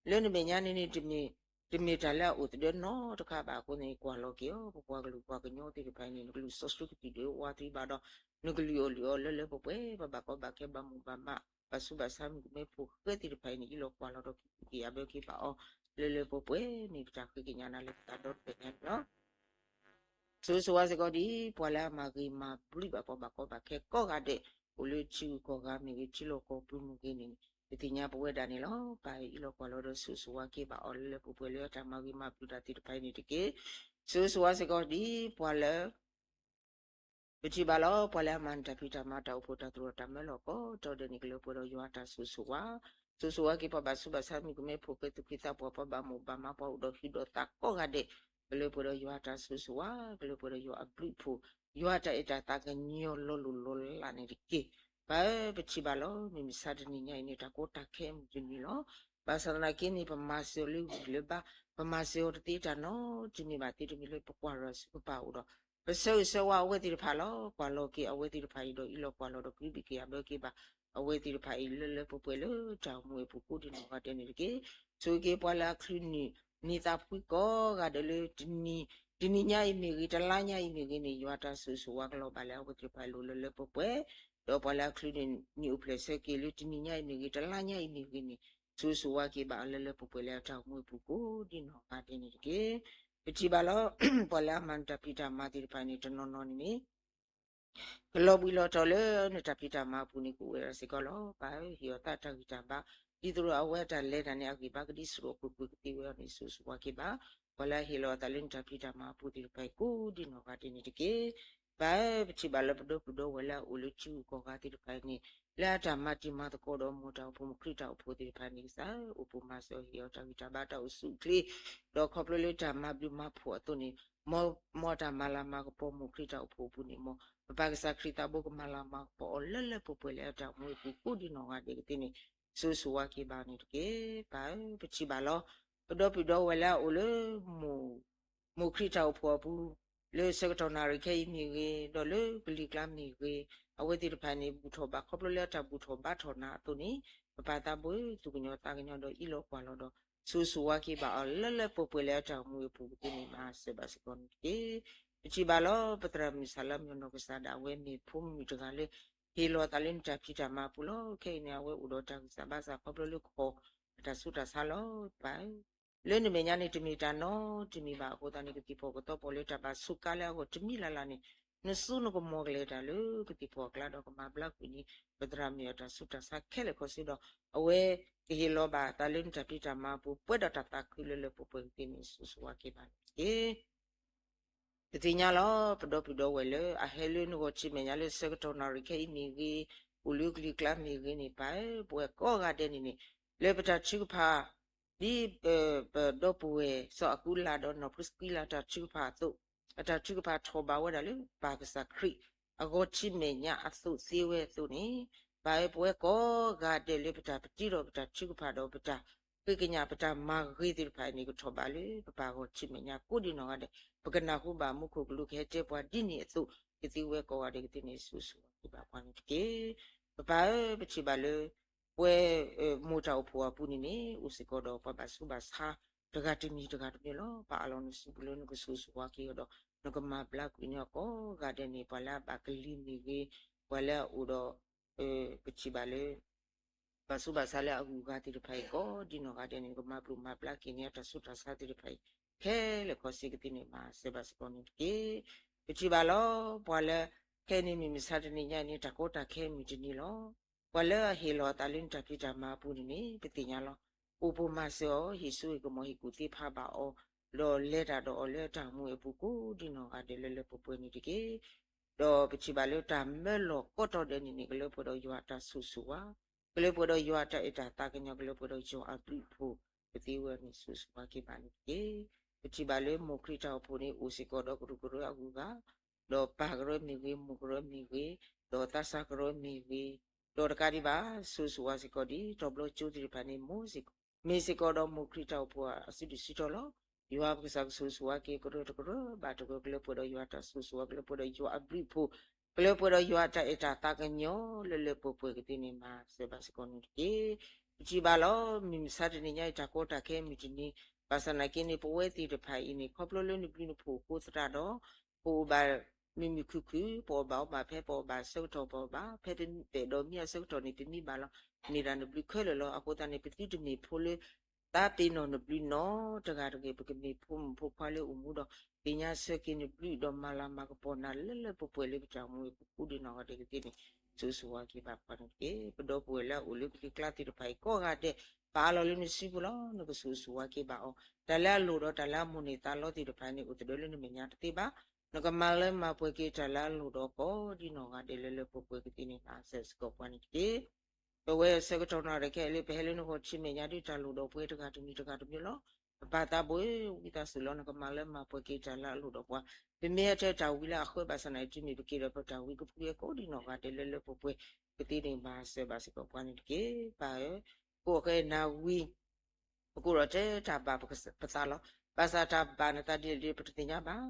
ၢ, လၢနမဲာ်ညါန့ၣ်န့ၣ် တမ့ၢ်တၢ်လၢအအိၣ်သဒၢနီတခါဘၣ်အဃိန့ၣ် ကွၢ်လီၤက့ၤအီၤ ပပှၤကလုာ်ပှၤကညီသ့ၣ်တဖၣ်အံၤန့ၣ် နကလုာ်စီဆှံကသံၣ်ဒုးဝါသံဘၣ်ဒီး နကလုၢ်အီၣ်လုၢ်အီလၢလၢပှဲၤပှဲၤ ပဘၣ်ကီဘၣ်ခဲဘၣ်မုာ်ဘၣ်မး ဘၣ်ဆူးဘၣ်ဆါမုၣ်ကမဲဖိဃဲသ့ၣ်တဖၣ်အံၤန့ၣ် အံးလီၤကွၢ်လီၤဒီးက့ၤအဘၢက့ၤဘၣ်အီၤ လၢလၢပှဲၤပှဲၤန့ၣ် ပတၢ်ဃ့ကညးနၤလၢပသးဒီတဖျၢၣ်ညါန့ၣ်လီၤ. ဆိၣ်ဂ့ၤဆိၣ်ဝါစ့ၢ်ကီးဒ်ပှၤလၢအမၤဂ့ၤမၤဘျုးဘၣ်ပှၤဘၣ်ကီဘၣ်ခဲကိးဂၤဒဲး အိၣ်လၢထံဂုၤကီၢ်ဂၤမ့ၢ်ဂ့ၤ ထံလီၢ်ကီၢ်ပူၤမ့ၢ်ဂ့ၤန့ၣ် ပသ့ၣ်ညါပဝဲဒၣ်န့ၣ်လီၤ. ပၢ်အံးလီၤကွၢ်လီၤဒီးဆိၣ်ဂ့ၤဆိၣ်ဝါက့ၤဘၣ်အီၤလၢလၢပှဲၤပှဲၤလၢအတၢ်မၤဂ့ၤမၤဘျုးတၢ်သ့ၣ်တဖၣ်အံၤန့ၣ်တက့ၢ်. ဆိၣ်ဂ့ၤဆိၣ်ဝါစ့ၢ်ကီးဒ်ပှၤလၢ ပထံၣ်ဘၣ်လီၤ ပှၤလၢအမၤနၢၤတၢ်ဖံးတၢ်မၤတၢ်အိၣ်ဖှိၣ်တၢ်သရိာ်တၢ်မၢလီၢ်ကိးတီၤဒဲးန့ၣ် ကလၢပှဲၤဒီးယွၤအတၢ်ဆိၣ်ဂ့ၤဆိၣ်ဝါ, ဆိၣ်ဂ့ၤဆိၣ်ဝါက့ၤပှၤဘၣ်ဆူးဘၣ်ဆါမုၣ်ကမဲဖိဃဲသူၣ်က့သးပှၢ်ပှၤဘၣ်မုာ်ဘၣ်မးပှၤအိၣ်ဒီးဟုဒီးသးကိးဂၤဒဲး, ကလၢပှဲၤဒီးယွၤအတၢ်ဆိၣ်ဂ့ၤဆိၣ်ဝါ, ကလၢပှဲၤဒီးယွၤအဘျုးအဖှိၣ်, ယွၤအတၢ်အဲၣ်တၢ်သးကညီၤလီၤလိၢ်လီၤလးန့ၣ်တက့ၢ်. ပၢ်ဧၢ ပထံၣ်ဘၣ်လီၤ မုၢ်မဆါတနံၤညါအံၤန့ၣ် တၢ်ကီတၢ်ခဲအမုၢ်တနံၤလီၤ. ဘၣ်ဆၣ်သနာ်က့န့ၣ် ပမၤစၢၤအီၤလၢဂံၢ်လၢဘါ, ပမၤစၢၤအီၤတသ့တၢ်နီတမံၤဘၣ်သ့တမံၤလၢပကွၢ်ရၤဆူပပၢ်အအိၣ်ဒီး ပဆၢဂ့ၤဆၢဝါအဝဲသ့ၣ်တဖၣ်လီၤ. ကွၢ်လီၤက့ၤအဝဲသ့ၣ်တဖၣ်အံၤဒီးအံးလီၤကွၢ်လီၤဒီးကဟုကယာ်ဘၢက့ၤဘၣ် အဝဲသ့ၣ်တဖၣ်အံၤလၢလၢပှဲၤပှဲၤလၢတၢ်အိၣ်မူအပူၤကိးဒံးနီၢ်ဂၤဒဲးန့ၣ်တက့ၢ်. ဆိၣ်ဂ့ၤက့ၤပှၤလၢအချုးန့ၢ် န့ၢ်သးဖှံကိးဂၤဒဲးလၢ တနံၤညါအံၤမ့ၢ်ဂ့ၤ တလါညါအံၤမ့ၢ်ဂ့ၤန့ၣ် ယွၤတၢ်ဆိၣ်ဂ့ၤဆိၣ်ဝါကလီၤဘၣ်လၢအဝဲသ့ၣ်တဖၣ်အလိၤလၢလၢပှဲၤပှဲၤ, ဒီးပှၤလၢအချုးန့ၢ်န့ၢ်အိၣ်ဖျဲၣ်ဆၢက့ၤလၢတနံၤညါအံၤမ့ၢ်ဂ့ၤ တလါညါအံၤမ့ၢ်ဂ့ၤန့ၣ် ဆိၣ်ဂ့ၤဆိၣ်ဝါက့ၤဘၣ်အီၤလၢလၢပှဲၤပှဲၤလၢအတၢ်အိၣ်မူအပူၤကိးဒံးနီၢ်ဂၤဒဲးန့ၣ်တက့ၢ်. ပထံၣ်ဘၣ်လီၤ ပှၤလၢအမၤနၢၤတၢ်ဖံးတၢ်မၤသ့ၣ်တဖၣ်န့ၣ် တနီၤနီၤန့ၣ်န့ၣ် ကလီၤဘှံးလီၤတီၤလၢနတၢ်ဖံးတၢ်မၤအပူၤန့ၣ် ကအိၣ်ဝဲဒၣ်စ့ၢ်ကီးလီၤ. ပၢ်ဧၢ ဟ့ၣ်အီၤသးတၢ်ဂံၢ်တၢ်ဘါ ဒ်သိးဒီးအဝဲအတၢ်လဲၤတၢ်န့ၣ် အဂံၢ်ဘါကဒံစိးကွ့ၢ်ကွ့ၢ်ကသ့ဝဲအီၤန့ၣ် ဆိၣ်ဂ့ၤဆိၣ်ဝါက့ၤဘၣ် ပှၤလၢအဟ့ၣ်လီၤအသးလၢနတၢ်ဖံးတၢ်မၤအပူၤသ့ၣ်တဖၣ်အံၤကိးဒံးနီၢ်ဂၤဒဲးန့ၣ်တက့ၢ်. ပၢ်ဧၢ ပထံၣ်ဘၣ်လၢပဒီပုၢ်ဒီဝဲၢ်လၢအအိၣ်လၢထံဂုၤကီၢ်ဂၤသ့ၣ်တဖၣ်န့ၣ် လၢအတၢ်မၤတံၤမၤသကိးဒီးမိၢ်တၢ်အိၣ်ဖှိၣ်မိၢ်ခရံာ်တၢ်အိၣ်ဖှိၣ်သ့ၣ်တဖၣ်န့ၣ် ကစၢ်ဧၢ အိၣ်ပိာ်မၤစၢၤဟ့ၣ်အီၤတၢ်ဂံၢ်တၢ်ဘါတၢ်အိၣ်ဆူၣ်အိၣ်ချ့ ဒီးခီဖျိလၢတၢ်မၤဘျုးမၤဖှိၣ်အသိးန့ၣ် မ်အတၢ်မၤလၤမၤကပီၤမိၢ်ခရံာ်တၢ်အိၣ်ဖှိၣ်အပူၤန့ၣ် မ်ပပၢ်ကစၢ်ခရံာ်သးဘိကမၤလၤမၤကပီၤအီၤလၢလၢပှဲၤပှဲၤလၢအတၢ်အိၣ်မူအပူၤကိးဒံးနီၢ်ဂၤဒဲးကသ့န့ၣ် ဆိၣ်ဂ့ၤဆိၣ်ဝါက့ၤဘၣ်န့ၣ်တက့ၢ်. ပၢ်ဧၢ ပထံၣ်ဘၣ်လီၤ ပဒီပုၢ်ဒီဝဲၢ်လၢအအိၣ်လၢ မိၢ်ခရံာ်တၢ်အိၣ်ဖှိၣ်အပူၤ လၢဆၢကတီၢ်နၣ်ရံၣ်ခဲအံၤမ့ၢ်ဂ့ၤ ဒီးလၢကလံၤကျါမ့ၢ်ဂ့ၤ အဝဲသ့ၣ်တဖၣ်န့ၣ် ဘူၣ်ထီၣ်ဘါခီဖျိလၢအတၢ်ဘူၣ်ထီၣ်ဘါထီၣ်နၤအသိးန့ၣ် ပပၢ်သးဘိ သူၣ်ကညီၤသးကညီၤဒီးအံးလီၤကွၢ်လီၤဒီး ဆိၣ်ဂ့ၤဆိၣ်ဝါက့ၤဘၣ်အီၤလၢလၢပှဲၤပှဲၤလၢအတၢ်အိၣ်မူအပူၤကသ့န့ၣ် မၤစၢၤဘၣ်စ့ၢ်ကီးန့ၣ်တက့ၢ်. ပထံၣ်ဘၣ်လီၤ ပသရၣ်မုၣ်စၢ်လၢမုၢ်နီၢ်ကစၢ်ဒၣ်ဝဲမ့ၢ်ဖိမုၣ်တဂၤလၢ ဟ့ၣ်လီၤသးလၢနတၢ်ဖံးတၢ်မၤအပူၤလီၤ. ခဲအံၤန့ၣ် အဝဲအိၣ်ဒီးတၢ်ဂံၢ်စၢ်ဘါစၢ်ခီဖျိလၢကီၢ် အတၢ်ဆူးတၢ်ဆါလီၤ. ပၢ်ဧၢ လၢနမဲာ်ညါန့ၣ် တမ့ၢ်တၢ်နီတမံၤဘၣ်အဃိသတးန့ၣ် ကသံၣ်ဖီၣ်ကသီဖီၣ်လၢတၢ်ဘၣ်ဆူးကါလၢအဂီၢ်တမံၤလၢ်လၢ်န့ၣ် နစိနကမီၤကလဲၤတၢ်လၢကသံၣ်ဖီၣ်အကျါဒီးကမၤဘျါကွံာ်န့ၣ် ပသရၣ်မုၣ်အတၢ်ဆူးတၢ်ဆါခဲလၢာ်ခဲဆ့ဒီး အဝဲကဟ့ၣ်လီၤဘၣ်သးလၢနတၢ်ဖံးတၢ်မၤအပူၤ ပှဲၤဒီးတၢ်သးခုလၢလၢပှဲၤပှဲၤကသ့န့ၣ် ဆိၣ်ဂ့ၤဆိၣ်ဝါက့ၤဘၣ်န့ၣ်တက့ၢ်. ပသ့ၣ်ညါလီၤ ပဒီပုၢ်ဒီဝဲၢ်လၢအဟဲလၢနဂီၢ်ဆံမဲာ်ညါလၢဆၢကတီၢ်နၣ်ရံၣ်ခဲအံၤမ့ၢ်ဂ့ၤ, အိၣ်လၢကလံၤကျါမ့ၢ်ဂ့ၤန့ၣ် ပၢ်ဧၢ ပဝဲကိးဂၤဒဲးန့ၣ်န့ၣ် လၢပတၢ်ထုကဖၣ် ဒ်ပဒီပုၢ်ဝဲၢ်စီၤအကူလးဒီးနီၢ်ဖရံစကံလးတၢ်ထုကဖၣ်အသိး, အတၢ်ထုကဖၣ်ထီၣ်ဘၣ်ဝဲဒၣ်လၢပၢ်ကစၢ်ခရံာ်အဂီၢ်ဆံမဲာ်ညါအသိးသ့ဝဲအသိးန့ၣ်, ပၢ်ဧၢ ပဝဲကိးဂၤဒဲးလၢပတၢ်ပတံထီၣ်ပတၢ်ထုကဖၣ်ဒီးပတၢ်ဃ့ကညးပတၢ်မၤဂ့ၤသ့ၣ်တဖၣ်အံၤန့ၣ် ကထီၣ်ဘၣ်လၢပပၢ်ဂီၢ်ဆံမဲာ်ညါကိးဒံးနီၢ်ဂၤဒဲး, ပကနၢ်ဟူဘၣ်မူခိၣ်ကလူးကဟဲတဲပှၤဒ်န့ၣ်အသိး ကသ့ဝဲကိးဂၤဒဲးကသ့န့ၣ် ဆိၣ်ဂ့ၤဆိၣ်ဝါက့ၤဘၣ်ပှၤန့ၣ်တက့ၢ်. ပပၢ်ဧၢ ပထံၣ်ဘၣ်လၢ ပဝဲ မိၢ်တၢ်အိၣ်ဖှိၣ်အပူၤန့ၣ်န့ၣ် အိၣ်စ့ၢ်ကီးဒီးပှၤဘၣ်ဆူးဘၣ်ဆါ တဂၤတမံၤတဂၤတမံၤလီၤ. ပအးလီၤနစုပူၤလၢနကဆိၣ်ဂ့ၤဆိၣ်ဝါက့ၤအီၤဒီး နကမၤဘျါကွံာ်န့ၢ်အီၤကိးဂၤဒဲးန့ၣ် ပှၤလၢအဘၣ်ကလံၤမ့ၢ်ဂ့ၤ, ပှၤလၢအအိၣ်ဒီး ပထံၣ်ဘၣ်လၢ ဘၣ်ဆူးဘၣ်ဆါလၢအဂုၤအဂၤသ့ၣ်တဖၣ်အံၤ ကိးဒံနီၢ်ဂၤဒဲးန့ၣ် ကမၤပျိာ်မၤပျၢ်က့ၤန့ၢ်အတၢ်ဆူးတၢ်ဆါသ့ၣ်တဖၣ်အံၤ ခဲလၢာ်ခဲဆ့ကသ့န့ၣ် မၤစၢၤဘၣ်စ့ၢ်ကီးန့ၣ်တက့ၢ်. ပထံၣ်ဘၣ်လီၤ ပှၤလၢ ခဲအံၤန့ၣ်မုၢ်မဆါတနံၤညါအံၤန့ၣ် တၢ်ကီတၢ်ခဲမုၢ်တနံၤလီၤ. ပှၤလၢအဟ့ၣ်လီၤအသးလၢနတၢ်ဖံးတၢ်မၤအပူၤန့ၣ်န့ၣ် ပသ့ၣ်ညါလီၤ. အိၣ်ပိၢ်မၤစၢၤအီၤ ဟ့ၣ်စိဟ့ၣ်ကမီၤဟ့ၣ်ကူၣ်သ့ဖးဘၣ်အီၤ ဒီးလဲၤတၢ်ဒီးအီၤလၢအတၢ်အိၣ်မူအပူၤကိးဒံနီၢ်ဂၤဒဲးလၢလၢပှဲၤပှဲၤန့ၣ်တက့ၢ်. ဒီးပထံၣ်ဘၣ်လၢတၢ်မၢလီၤကိးတီၢ်ဒဲးန့ၣ်န့ၣ် ကလၢပှဲၤဒီးယွၤအတၢ်ဆိၣ်ဂ့ၤဆိၣ်ဝါ, ကလၢပှဲၤဒီးယွၤအတၢ်အဲၣ်တၢ်သးကညီၤ, ကလၢပှဲၤဒီးယွၤအဘျုးအဖှိၣ် ပသ့ဝဲန့ၣ်ဆိၣ်ဂ့ၤဆိၣ်ဝါက့ၤဘၣ်န့ၣ်တက့ၢ်. ပထံၣ်ဘၣ်လၢမိၢ်ခရံာ်တၢ်အိၣ်ဖှိၣ်န့ၣ် အိၣ်စ့ၢ်ကီးဒီးကရူၢ်ကရၢအဂုၤအဂၤ, ဒီးပၢ်ကရၢမ့ၢ်ဂ့ၤ, မိၢ်ကရၢမ့ၢ်ဂ့ၤ, ဒီးသးစၢ်ကရၢမ့ၢ်ဂ့ၤ, ဒီးတကးဒံးဘၣ် ဆိၣ်ဂ့ၤဆိၣ်ဝါစ့ၢ်ကီးဒ်တဘျီကၠိသ့ၣ်တဖၣ်န့ၣ် မိၢ်စ့ၢ်ကီး မ့ၢ်စ့ၢ်ကီးဒီးမိၢ်ခရံာ်တၢ်အိၣ်ဖှိၣ်အစုဒုၣ်စုတီၤလီၤ. ယွၤပကစၢ်ကဆိၣ်ဂ့ၤဆိၣ်ဝါက့ၤကရၢတကရၢဘၣ်တကရၢ, ကလၢပှဲၤဒီးယွၤအတၢ်ဆိၣ်ဂ့ၤဆိၣ်ဝါ, ကလၢပှဲၤဒီးယွၤအဘျုးအဖှိၣ်, ကလၢပှဲၤဒီးယွၤအတၢ်အဲၣ်တၢ်သးကညီၤလၢလၢပှဲၤပှဲၤကသ့န့ၣ် မၤစၢၤဘၣ်စ့ၢ်ကီးန့ၣ်တက့ၢ်. ပထံၣ်ဘၣ်လီၤ မုၢ်မဆါတနံၤညါအံၤ တၢ်ကီတၢ်ခဲမုၢ်တနံၤ, ဘၣ်ဆၣ်သနာ်က့န့ၣ် ပဝဲသ့ၣ်တဖၣ်အံၤန့ၣ် ခီဖျိလၢနဘျုးနဖှိၣ်အဃိသတးဒီး ပအိၣ်ဘၣ်မုာ်မုာ်ခုၣ်ခုၣ်, ပအီၣ်ဘၣ်အီဘၣ်ဖဲပအီၣ်ဘၣ်အဆၢကတီၢ် ပအီၣ်ဘၣ်ဖဲပအဲၣ်ဒိးမံအဆၢကတီၢ်န့ၣ် ပမံဘၣ်လီၤ. မ့ၢ်ဒၣ်နဘျုးခဲလၢာ်လီၤ. အဃိသတးန့ၣ် ပသုတမ့ၢ်ဖိလၢ သးပ့ၤနီၣ်နဘျုးနီတဂၤတဂ့ၤ, ပကမ့ၢ်ဖိမုၣ်ဖိခွါလၢအိၣ်မူဒီး သ့ၣ်ညါဆၢက့ၤနဘျုးဒီးမၤလၤမၤကပီၤနၤလၢလၢပှဲၤပှဲၤလၢပတၢ်အိၣ်မူအပူၤကိးဒံနီၢ်ဂၤဒဲးကသ့န့ၣ် ဆိၣ်ဂ့ၤဆိၣ်ဝါက့ၤဘၣ်ပှၤန့ၣ်တက့ၢ်. ပဒီပုၢ်ဝဲၢ်လၢအအိၣ်လၢကလံၤကျါသ့ၣ်တဖၣ်အံၤကိးဂၤဒဲး ပအးလီၤလၢနစုပူၤလီၤ. နကဆိၣ်ဂ့ၤဆိၣ်ဝါက့ၤဘၣ်အီၤ, တၢ်လၢအလိၣ်ဒီးတၢ်လၢအမိၣ်န့ၢ်သးလီသ့ၣ်တဖၣ်န့ၣ် အိၣ်သဒၢလၢနမဲာ်ညါတသ့ဘၣ်. နကမၤလၢမၤပှဲၤက့ၤတၢ်လၢအလိၣ်ဒီးကိးဒံနီၢ်ဂၤဒဲးလၢလၢပှဲၤပှဲၤကသ့န့ၣ် မၤစၢၤစ့ၢ်ကီးပှၤန့ၣ်တက့ၢ်. ပဝဲအဆၢကတီၢ်နီၢ်တခါလၢပဟဲလၢနဂီၢ်ထံမဲာ်ညါဒ် တၢ်လိၣ်ဒီးပှၤတဂၤတမံၤတဂၤတမံၤလီၤ. ပပၢ်သးဘိ ဝံသးစူၤလီၤ နကမၤလၢမၤပှဲၤက့ၤတၢ်လၢအလိၣ်ဒီးပှၤ, ပမ့ၢ်ဟဲထဲတၢ်ဝံလၢအဃၢဘၣ်ဆၣ်သနာ်က့ တုၤမ့ၢ်ပက့ၤဒီးပတၢ်ဝံကဖုအကိးဒံနီၢ်ဂၤဒဲးလၢလၢပှဲၤပှဲၤ ကသ့န့ၣ် မၤစၢၤဘၣ်စ့ၢ်ကီးပှၤန့ၣ်တက့ၢ်. ပၢ်ဧၢ, ကိးဃဲနၤဝံ ပကိးဒီးတဲတၢ်ဘၣ်ပသးလီၤ. ဘၣ်ဆၣ်တၢ်ဘၣ်နသးဒ်လဲၣ်ဒ်လဲၣ် ပတသ့ၣ်ညါဘၣ်. ဒ်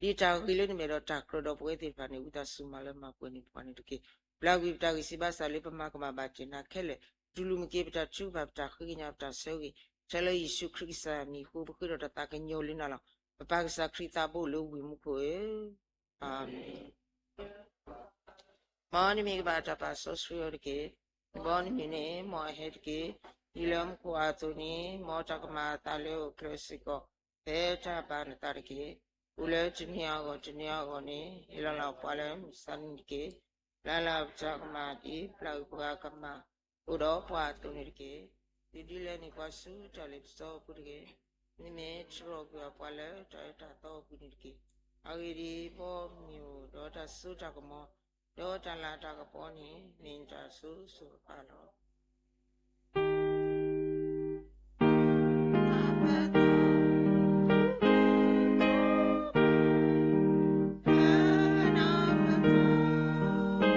တၢ်ဂ့ၤလၢနမဲာ်ဒီးတၢ်ကြၢးဒီးပဝဲသ့ၣ်တဖၣ်န့ၣ် ဝံသးစူၤမၤလၢမၤပှဲၤန့ၢ်ပှၤန့ၣ်တက့ၢ်. ပျၢ်ကွံာ်ပတၢ်ဂံၢ်စၢ်ဘါစၢ်လၢပမၤကမၣ်ဘၣ်တ့ၢ်နၤခဲလၢာ်, တူၢ်လိာ်မုာ်က့ၤပတၢ်ထုကဖၣ် ပတၢ်ဃ့ကညး ပတၢ်ဆၢဂ့ၤ, ထဲလၢယ့ၣ်ၡူးခရံာ်ကစၢ်မံၤအဃိ ပဃ့ဒီးတၢ်သးကညီၤလၢနၤလီၤ. ပပၢ်ကစၢ်ခရံာ်သးဘိလၢဝ့ၢ်မူခိၣ်ဧၢ, အၤမ့ၣ်. မ်နမံၤကဘၣ်တၢ်ပာ်စီဆှံအီၤတက့ၢ်. မ်နမံၤန့ၣ် မ်အဟဲတက့ၢ်. ဒ်လၢမူခိၣ်အသိးန့ၣ် မ်တၢ်ကမၣ်အသးလၢအအိၣ်ကျၢၤစ့ၢ်ကီး ဖဲတၢ်ဘၣ်နသးတက့ၢ်. အိၣ်လၢတနံၤအဂီၢ်တနံၤအဂီၢ်န့ၣ် ဟ့ၣ်လီၤလၢပှၤလၢမုၢ်မဆါတနံၤတက့ၢ်. ပျၢ်လၢပတၢ်ကမၣ်ဒ်ပျၢ်ကွံာ်ပှၤကမၣ်အိၣ်ဒီးပှၤအသိးန့ၣ်တက့ၢ်. ဒုးဒ်လဲၣ်န့ၣ်ပှၤ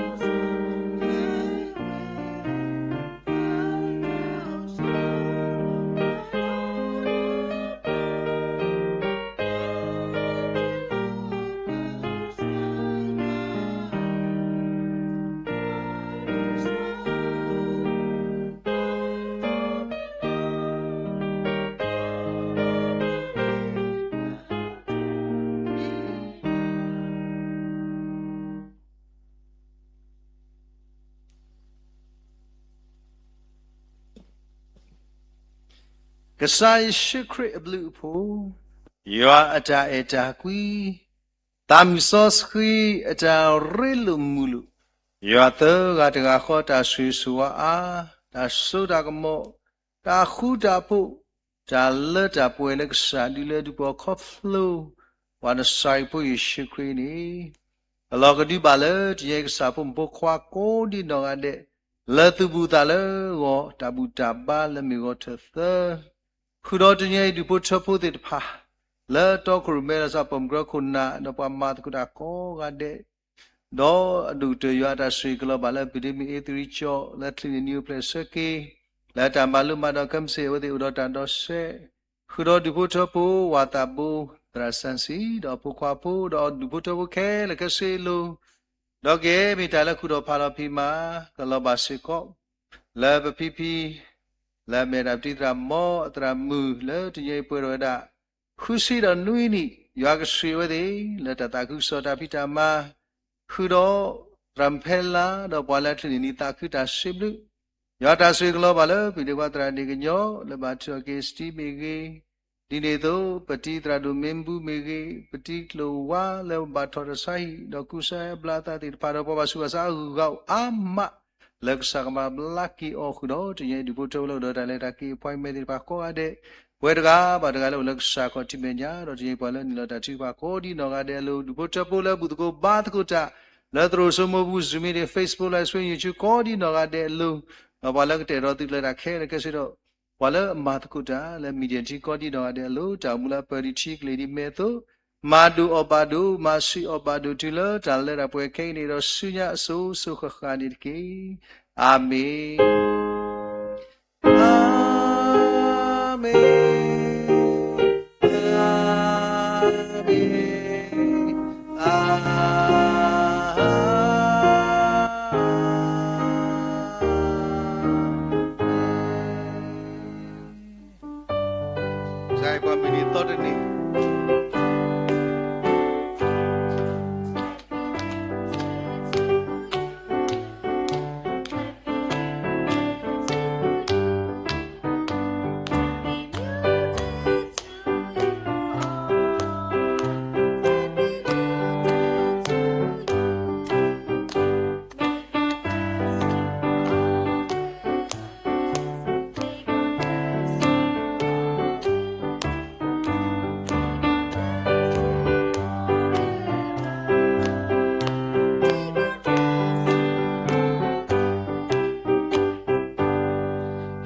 ဆူတၢ်လ့ပစီအပူၤတက့ၢ်. မ့မ့ၢ်တြီကွံာ်ပှၤလၢတၢ်အၢတၢ်သီအပူၤန့ၣ်တက့ၢ်. အဂ့ၢ်ဒ်အံၤ, မ်မ့ၢ်အိၣ်ဒီးတၢ်စိတၢ်ကမီၤ ဒီးတၢ်လၤတၢ်ကပီၤန့ၣ် မ့ၢ်နတၢ်ဆိၣ်ဂ့ၤဆိၣ်ဝါလီၤ. ကစၢ်ယ့ၣ်ၡူးခရံာ်အဘျုးအဖှိၣ်, ယွၤအတၢ်အဲၣ်တၢ်ကွံ, သးမုၢ်စီဆှံအတၢ်ရ့လိာ်မုာ်လိာ်, ယွၤသၢဂၤတဂၤဃီတၢ်ဆိၣ်ဂ့ၤဆိၣ်ဝါအါ, တၢ်စိတၢ်ကမီၤ, တၢ်ဃူတၢ်ဖိး, တၢ်လၢတၢ်ပှဲၤလၢကစၢ်ဒုးလၢဒုးပှၤခီဖျိ ပှၤနစၤရံဖိယ့ၣ်ၡူးခရံာ်န့ၣ် ကလီၤကဒုဘၣ်လၢတယဲၢ်ကစၢ်ဖိမုၣ်ဖိခွါကိးဒံနီၢ်ဂၤဒဲး လၢသူၣ်ဘူၣ်သးလၢဂီၤ တၢ်ဘူၣ်တၢ်ဘါလၢမ့ၢ်ဂီၤထၢၣ်သၢ ဃုာ်ဒီးတနံၤအံၤဒူၣ်ဖိထၢဖိသ့ၣ်တဖၣ် လၢတီခိၣ်ရိၣ်မဲဒီးစးပီၣ်မုၢ်ကရၢခိၣ်နၢ် ဒီးပှၤမၤသကိးတၢ်ကိးဂၤဒဲး, ဒီးအဒိၣ်ကတၢၢ်ယွၤအတၢ်ဆိၣ်ဂ့ၤကလီၤဘၣ်လၢ ပဒ့မုၣ်အ့သရံကၠီၣ် လၢချံးန့ၢ်နံၤအိၣ်ဖျဲၣ်ဆၢက့ၤ, လၢတၢ်မၤလိမၤဒိးကဲမုၢ်ဆ့ၣ် အဝဲသ့ၣ်အိၣ်ဒီးတၢ်ဒီးစဲး, ဃုာ်ဒီးဒူၣ်ဖိထၢဖိ ဝၤသးဘိ သရၣ်စၣ်စံ ဒီးအဖိခွါဖိ ဒီးဒူၣ်ဖိထၢဖိခဲလၢာ်ခဲဆ့အလိၤ, ဒီးကယဲၢ်မ့ၢ်တၢ်လၢဃုာ်ဒီးဖးဒီးဖံးမၤ ကလီၤဘၣ်စ့ၢ်ကီး လၢပဖံဖံ လၢအမ့ၢ်ဒၣ်ပတံၤသရၣ်မီၢ်အသရၣ်မုၣ် လၢတနံၤအံၤပှဲၤထီၣ်ဝဲဒၣ် ဃုဆံဒီးနွံနံၣ်, ယွၤကဆိၣ်ဂ့ၤဝဲသ့ၣ် လၢတၢ်သးခုကစီၣ်တၢ်ဖံးတၢ်မၤ, ဃုာ်ဒီး သရၣ်ဖဲလါ ဒီးပှၤလၢအချုးန့ၢ်နံၣ်သးခုတၢ်စံးဘျုး ယွၤတၢ်ဆိၣ်ဂ့ၤကလီၤဘၣ်လၢ ပဒ့ခွါသရၣ်ဒ့ၣ်ကညီ လၢဘၣ်ထုးထီၣ်က့ၤစတံမ့ၢ်ဂ့ၤ, ဒ်န့ၣ်အသိး ပတံၤသရၣ်ဒိၣ်မ့ၢ်ဘူမ့ၢ်ဂ့ၤ, ပတံၤကျိၤဝါလၢဘၣ်ထီၣ်တၢ်ဆါဟံၣ် ဒီးကူစါအဘျါအသးသ့ၣ်တဖၣ်ဒီး ပှၤဘၣ်ဆူးဘၣ်ဆါအဂုၤအဂၤအိၣ်အါမး လၢကစၢ်ကဘၣ်ဘျါက့ၤအီၤဃုာ်ဒီး တနံၤအံၤဒုးဖိထၢဖိလၢအိၣ်ဒီးတၢ်လဲၤတၢ်က့ၤ appointment သ့ၣ်တဖၣ်ကိးဂၤဒဲး ပဝဲတဂၤဘၣ်တဂၤလၢအိၣ်လၢကစၢ်ခီၣ်ထံးမဲာ်ညါ ဒီးတနံၤအံၤပှၤလၢနုာ်လီၤတၢ်ထုကဖၣ်ကိးဒ်နီၢ်ဂၤဒဲးအလိၤ ဒုးဖိထၢဖိလၢဘူၣ်သကိးဘါသကိးတၢ် လၢသရိာ်စိမိၤပူၤ Zoom meeting, Facebook Live Stream, YouTube ကိးဒ်နီၢ်ဂၤဒဲးအလိၤ, ဒီးပှၤလၢကတဲာ်ထီၣ်သုးကျဲၤတၢ်ခဲလၢာ်ခဲဆ့ဒီး ပှၤလၢအမၤသကိးတၢ်လၢ media team ကိးဒ်နီၢ်ဂၤဒဲးအလိၤ တၢ်အိၣ်မူလၢအပၢၢ်ဒံးထံကလ့ၤဒံးမဲာ်အသိး မၤဒိၣ်အီၣ်ဘၣ်ဒိၣ် မၤဆံးအီၣ်ဘၣ်ဒိၣ်တုၤလၢတၢ်လၢတၢ်ပှဲၤခဲအံၤန့ၣ်ဒီး ဆူညါအစိၤစိၤဃၣ်ဃၣ်န့ၣ်တက့ၢ်. အၤမ့ၣ်. အၤမ့ၣ်, အၤမ့ၣ်, အၤမ့ၣ်. ကစၢ်ယွၤပှၤမုၢ်နံၤသီတနံၤ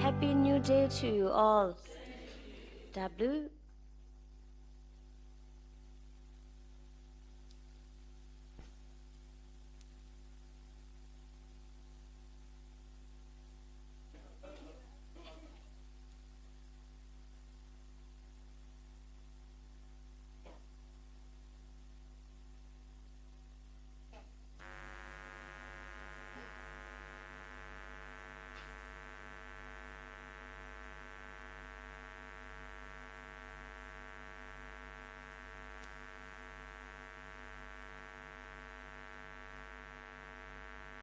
Happy New Day to you all. တၢ်ဘျုး